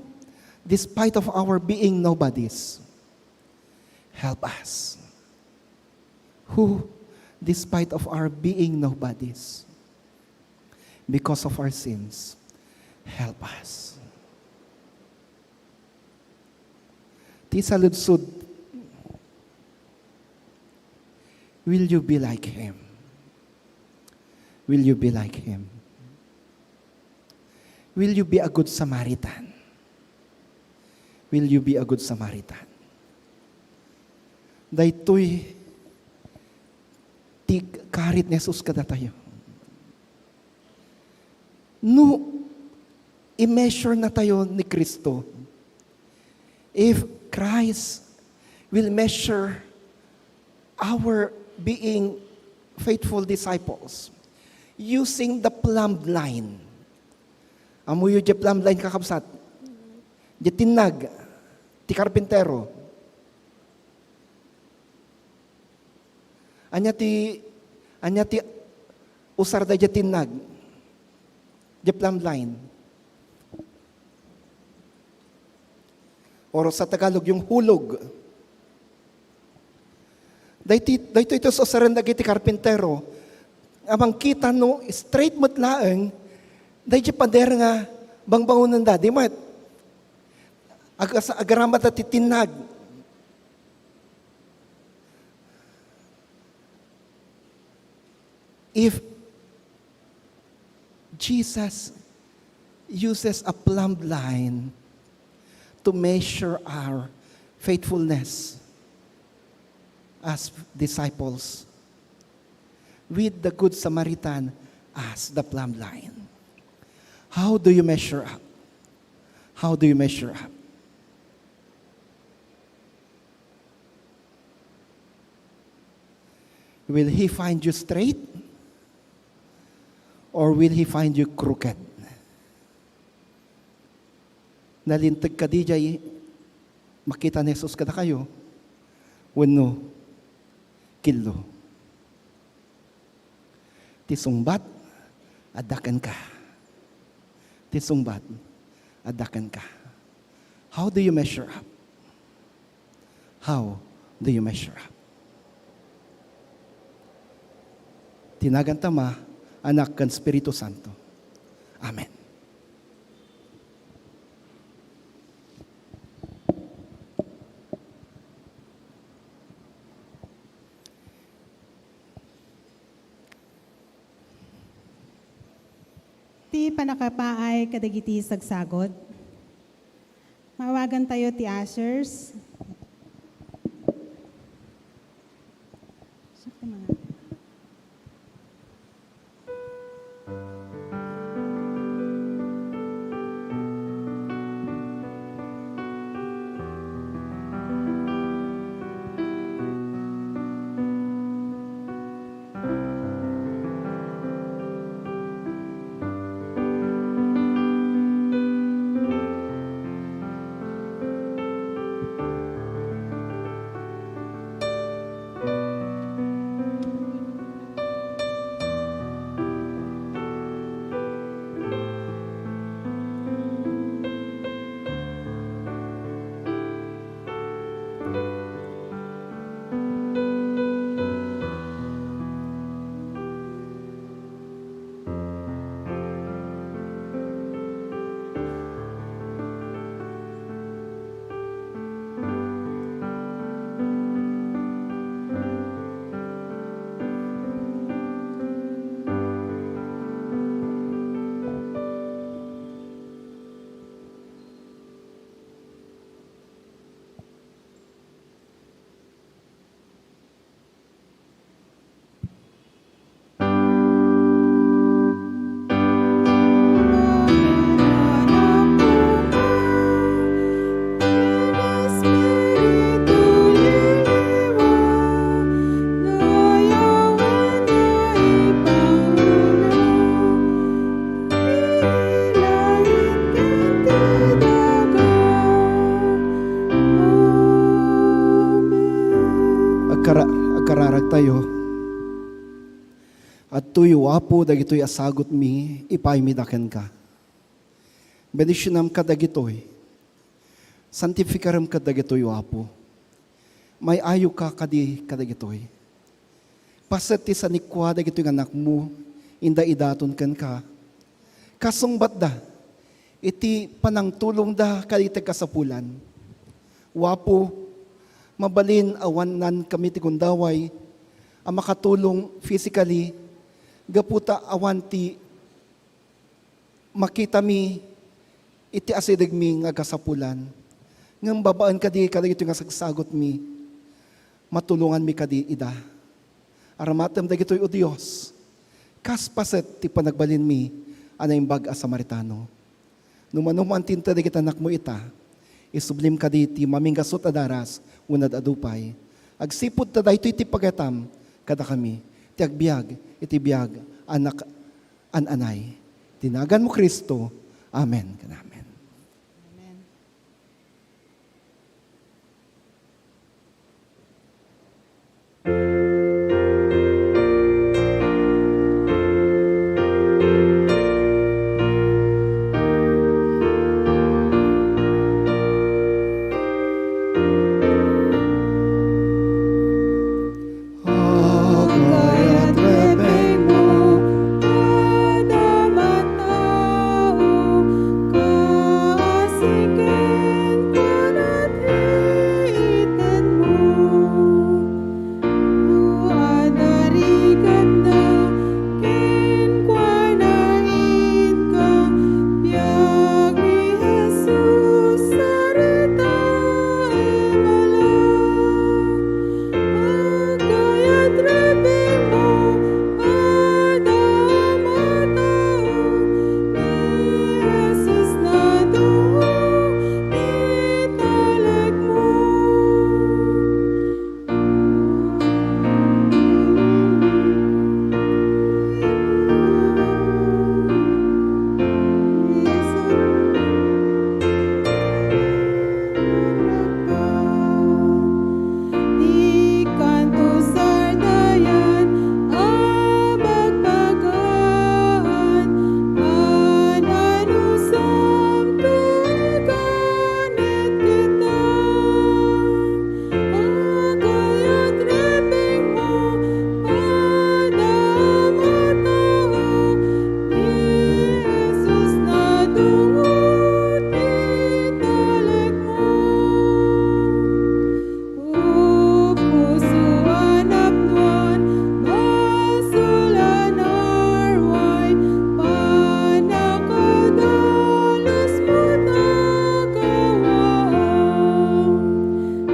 despite of our being nobodies, help us. Who, despite of our being nobodies, because of our sins, help us. Ti saludsod, will you be like Him? Will you be like Him? Will you be a good Samaritan? Will you be a good Samaritan? Daytoy ti karit ni Jesus kadatayo. No i-measure natayo ni Cristo, if Christ will measure our being faithful disciples using the plumb line. Ammoyo diay plumb line, kakabsat? Diay tinnag ti karpintero. Ania ti, ania ti usar daydiay tinnag? Diay plumb line. Or sa Tagalog, yung hulog. Daytoy, daytoy ti usaren dagiti karpintero. Amangan ta no straight met laeng, daydiay pader nga bangbangonenda, di met. Ag-, as-, agaramada ti tinnag. If Jesus uses a plumb line to measure our faithfulness as disciples, with the Good Samaritan as the plumb line. How do you measure up? How do you measure up? Will He find you straight? Or will He find you crooked? Nalinteg kadi diay makita ni Jesus kadakayo? Wenno killo? Ti sungbat, adda kenka. Ti sungbat, adda kenka. How do you measure up? How do you measure up? Ti nagan ti Ama, Anak, ken Espiritu Santo. Amen. Ti pannakapaay kadagiti sagsagod. Maawagantayo ti ushers. Kara-, agkararagtayo. Adtoy, O Apo, dagitoy a sagutmi, ipaymi da kenka. Bendisionam kadagitoy. Santifikarem kadagitoy, O Apo. May-ayoka kadi kadagitoy. Paset ti sanikua dagitoy nga anakmo, inda idaton kenka. Kasungbatda iti panangtulongda kadagiti kasapulan. O Apo, mabalin awanan kami ti gundaway a makatulong physically gapu ta awan ti makitami iti asidegmi nga agasapulan. Ngem babaen kadi kadagitoy nga sagsagutmi, matulonganmi kadi ida. Aramatem dagitoy, O Dios, kas paset ti panagbalinmi a Naimbag a Samaritano. No mano man ti inted dagiti anakmo ita, isublim kadi ti maminggasut a daras wenno ad-adu pay. Agsipud ta daytoy ti pagayatam kadakami, ti agbiag iti biag a nak-, an-anay. Ti naganmo, Cristo. Amen ken amen. Amen. Agayat repengmo, adda mattao, kaasi kenkuana ti itedmo. No adda rigatna, kenkuana inka, biag ni Jesus, sarita a bala. Agayat repengmo, adda mattao, ni Jesus nadungo ti talekmo. Ti kanto sardayan a bagbagaan, an-anusam tugan ket kita. Agayat repengmo, adda mattao, ni Jesus nadungo ti talekmo. O puso a napnoan, basol a narway, pannakadalusmo ta kawaam.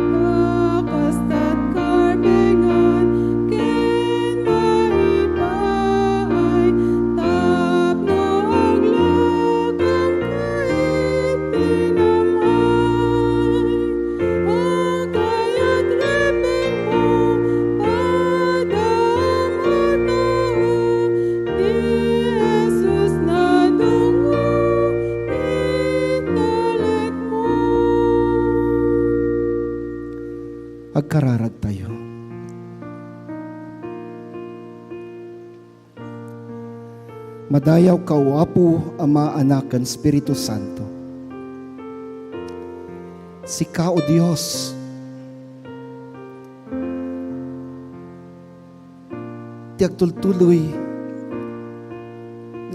Ta kasta't karbengan ken maipaay, tapno aglakam ka iti nam-ay. Agayat repengmo, adda mattao, ni Jesus nadungo ti talekmo. Agkararagtayo. Madayawka, O Apo, Ama, Anak, ken Espiritu Santo. Sika, O Dios, ti agtultuloy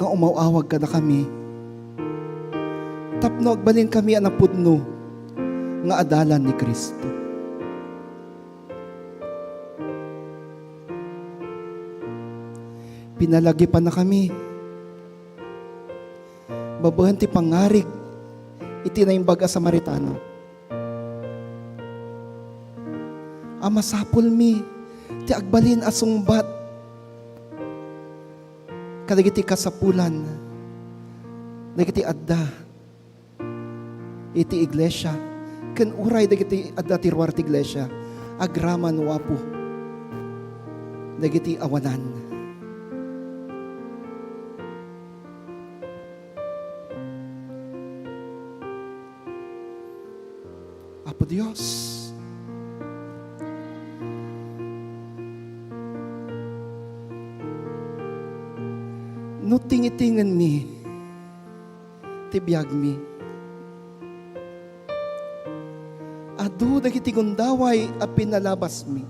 nga umaw-awag kadakami tapno agbalinkami a napudno nga adalan ni Cristo. Pinalagipannakami babaen ti pangngarig iti Naimbag a Samaritano a masapulmi ti agbalin a sungbat kadagiti kasapulan dagiti adda iti iglesia, ken uray dagiti adda ti ruar ti iglesia, agraman, O Apo, dagiti awanan. Apo Dios, Tingitingenmi ti biagmi. Adu dagiti gundaway a pinalabasmi.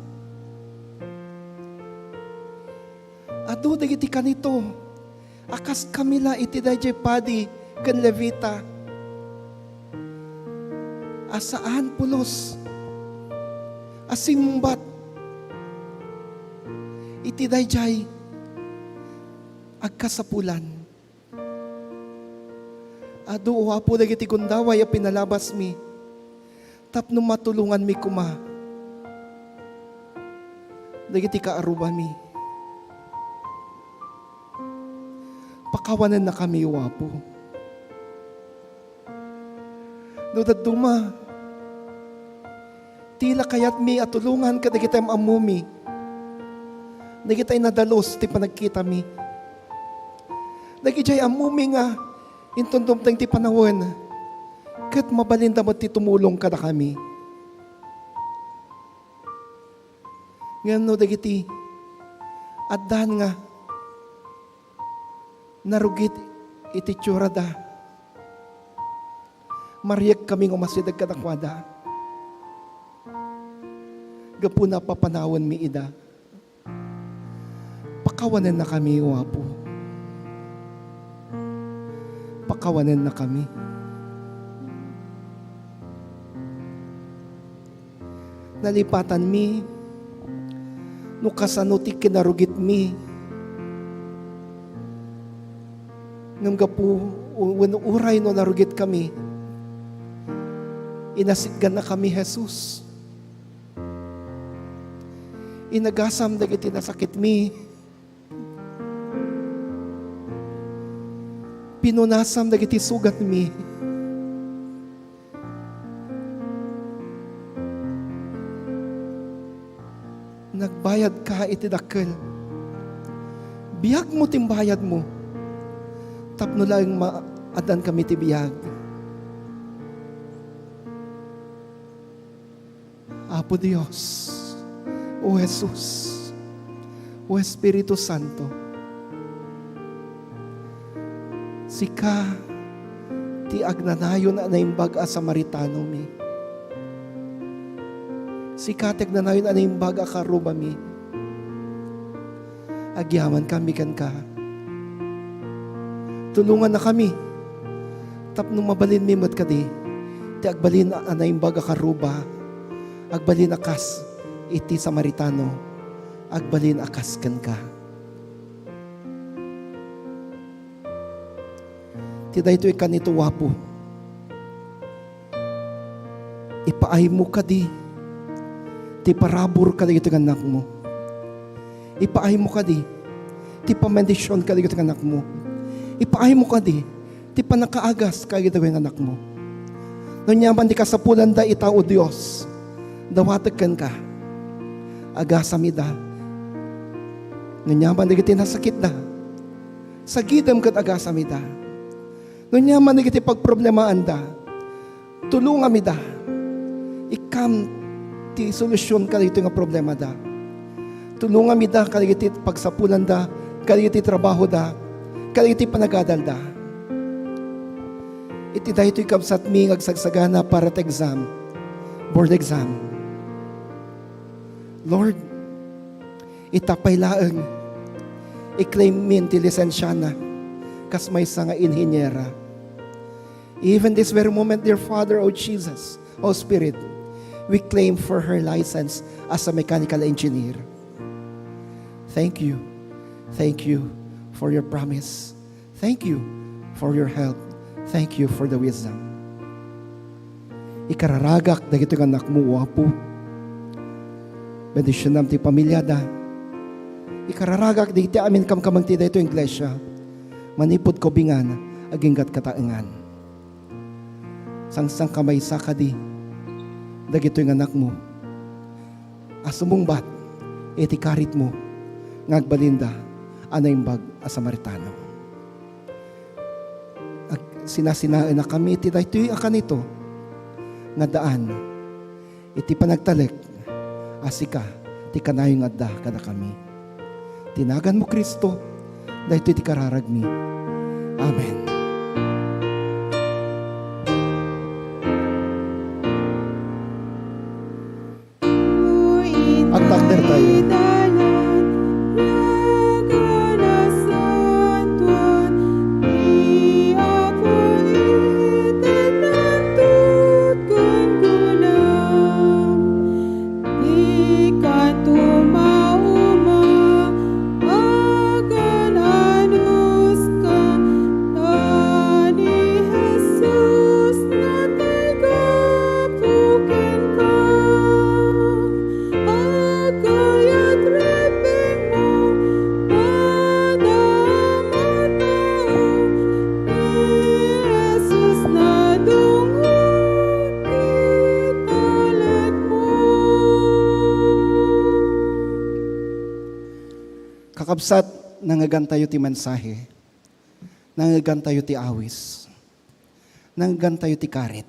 Adu dagiti kanito a kas kami la iti daydiay padi ken Levita a saan pulos a simbat iti daydiay agkasapulan. Adu, O Apo, dagiti gundaway a pinalabasmi tapno matulonganmi koma dagiti kaarrubami. Pakawanennakami, O Apo. No dadduma, ti la kayatmi a tulongan kadagiti am-ammomi, dagiti nadalus ti panagkitami, dagidiay ammomi nga inton dumteng ti panawen, ket mabalinda met ti tumulong kadakami. Ngem no dagiti addan nga narugit iti tiurada, marikkami nga umasideg kadakuada. Gapuna, papanawenmi ida. Pakawanennakami, O Apo. Pakawanennakami. Nalipatanmi no kasano ti kinarugitmi. Ngem gapu, wenno uray no narugitkami, inasitgannakami, Jesus. Inagasam dagiti nasakitmi. Pinunasam dagiti sugatmi. Nagbayadka iti dakkel. Biagmo ti imbayadmo tapno laeng maaddankami ti biag. Apo Dios, O Jesus, O Espiritu Santo, sika ti agnanayon a naimbag a Samaritanomi. Sika ti agnanayon a naimbag a karrubami. Agyamankami kenka. Tulongannakami tapno mabalinmi met kadi ti agbalin a naimbag a karruba, agbalin a kas iti Samaritano, agbalin a kas kenka. Ti daytoy kanito, Apo. Ipaaymo kadi ti parabur kadagiti nga annakmo. Ipaaymo kadi ti pamendisyon kadagiti nga annakmo. Ipaaymo kadi ti pannakaagas kadagiti nga annakmo. No ania man ti kasapulanda ita, O Dios, dawatek kenka. Agasam ida. No ania man dagiti nasakitda, sagidem ket agasam ida. No ania man dagiti pagproblemaanda, tulongam ida. Ikkam ti solusyon kadagitoy nga problemada. Tulongam ida kadagiti pagsapulanda, kadagiti trabahoda, kadagiti panagadalda. Iti daytoy kabsatmi nga agsagsagana para ti exam, board exam. Lord, ita pay laeng, i-claim min ti lisensiana kas maysa nga inhiniera. Even this very moment, dear Father, O Jesus, O Spirit, we claim for her license as a mechanical engineer. Thank you. Thank you for your promise. Thank you for your help. Thank you for the wisdom. Ikararagak dagitoy nga annakmo, O Apo. Bendisionam ti pamiliada. Ikararagak dagiti amin kamkameng ti daytoy iglesia. Manipud kaubingan, aginggat kataengan. Sangsangkamaysa kadi dagitoy nga annakmo a sumungbat iti karitmo nga agbalinda a naimbag a Samaritano. Ag-, sinasinaenakami iti daytoy a kanito nga addaan iti panagtalek a sika ti kanayon nga adda kadakami. Ti naganmo, Cristo, Daytoy ti kararagmi. Amen. Agtakder tayo. Dikanto mauma, agan-anuska, ta ni Jesus natay gapu kenka. Agkayat rebbengmo, madamot a tao, ni Jesus nadungngo. Kakabsat, nangngegantayo ti mensahe. Nangngegantayo ti awis. Nangngegantayo ti karit.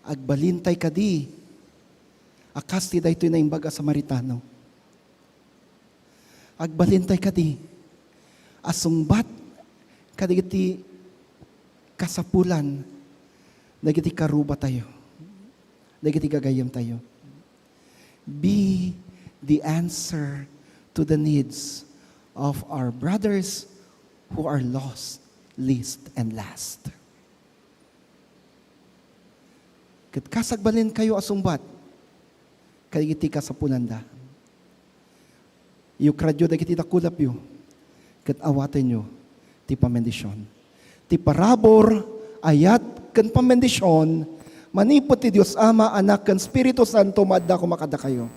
Agbalintay kadi a kas ti daytoy naimbag a Samaritano. Agbalintay kadi a sungbat kadagiti kasapulan dagiti karubatayo, dagiti gagayyemtayo. Be the answer to the needs of our brothers who are lost, least, and last. Ket kas agbalinkayo a sungbat kadagiti kasapulanda, yukradyo dagiti dakulapyo, ket awatenyo ti pamendisyon. Ti parabur, ayat, ken pamendisyon manipud ti Dios Ama, Anak, ken Espiritu Santo maadda koma kadakayo.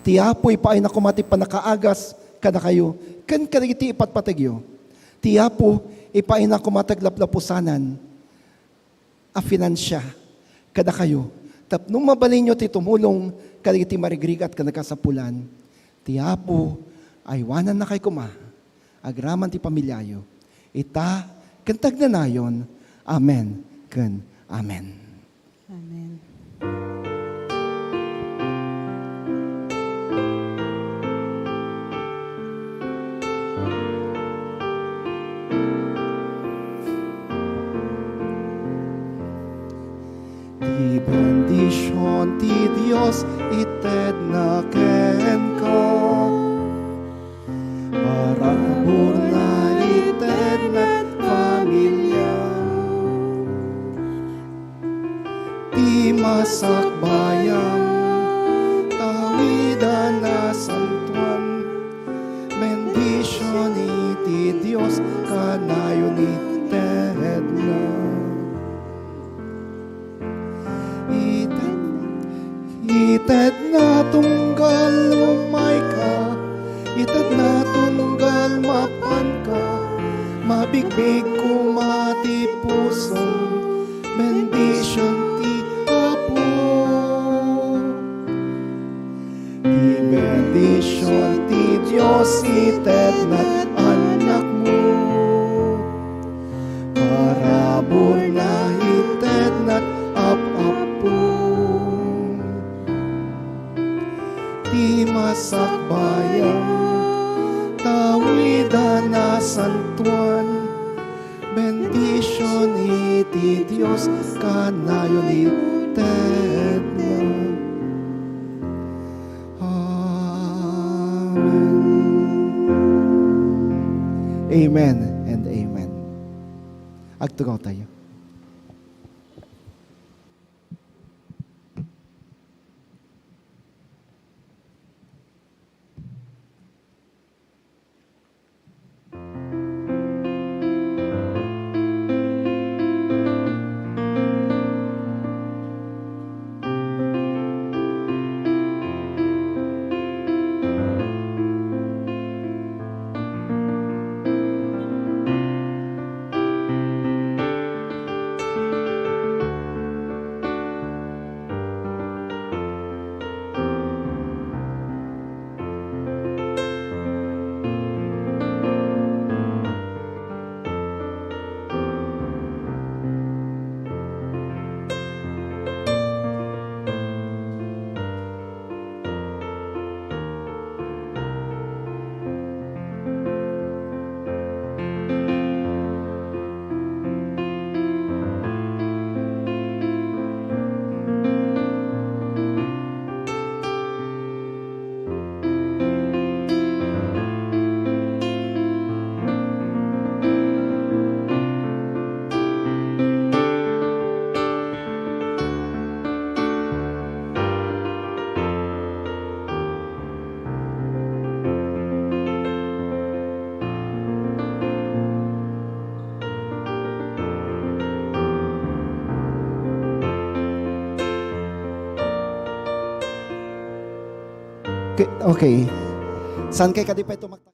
Ti Apo ipaayna koma ti pannakaagas kadakayo ken kadagiti ipatpategyo. Ti Apo ipaayna koma ti aglaplapusanan a finansia kadakayo tapno mabalinyo ti tumulong kadagiti marigrigat ken nagkasapulan. Ti Apo aywanannakay koma agraman ti pamiliayo, ita ken ti agnanayon. Amen ken amen. Amen. Ti bendision ti Dios itedna kenka. Paraburna itedna familia. Ti masakbayam, tawidan a santuan, bendision iti Dios kanayon itedna. Ited-, itedna tunggal umayka, itedna tunggal mapanka, mabigbig koma ti pusom, bendision ti Apo. Ti bendision ti Dios itedna annakmo. Paraburna itedna ap-appo. Ti masakbayam, tawidan a santuan, bendision iti Dios kanayon itedna. Amen. Amen and amen. Agtugaw tayo. Okay, okay. Saan kay kadi pay tumak-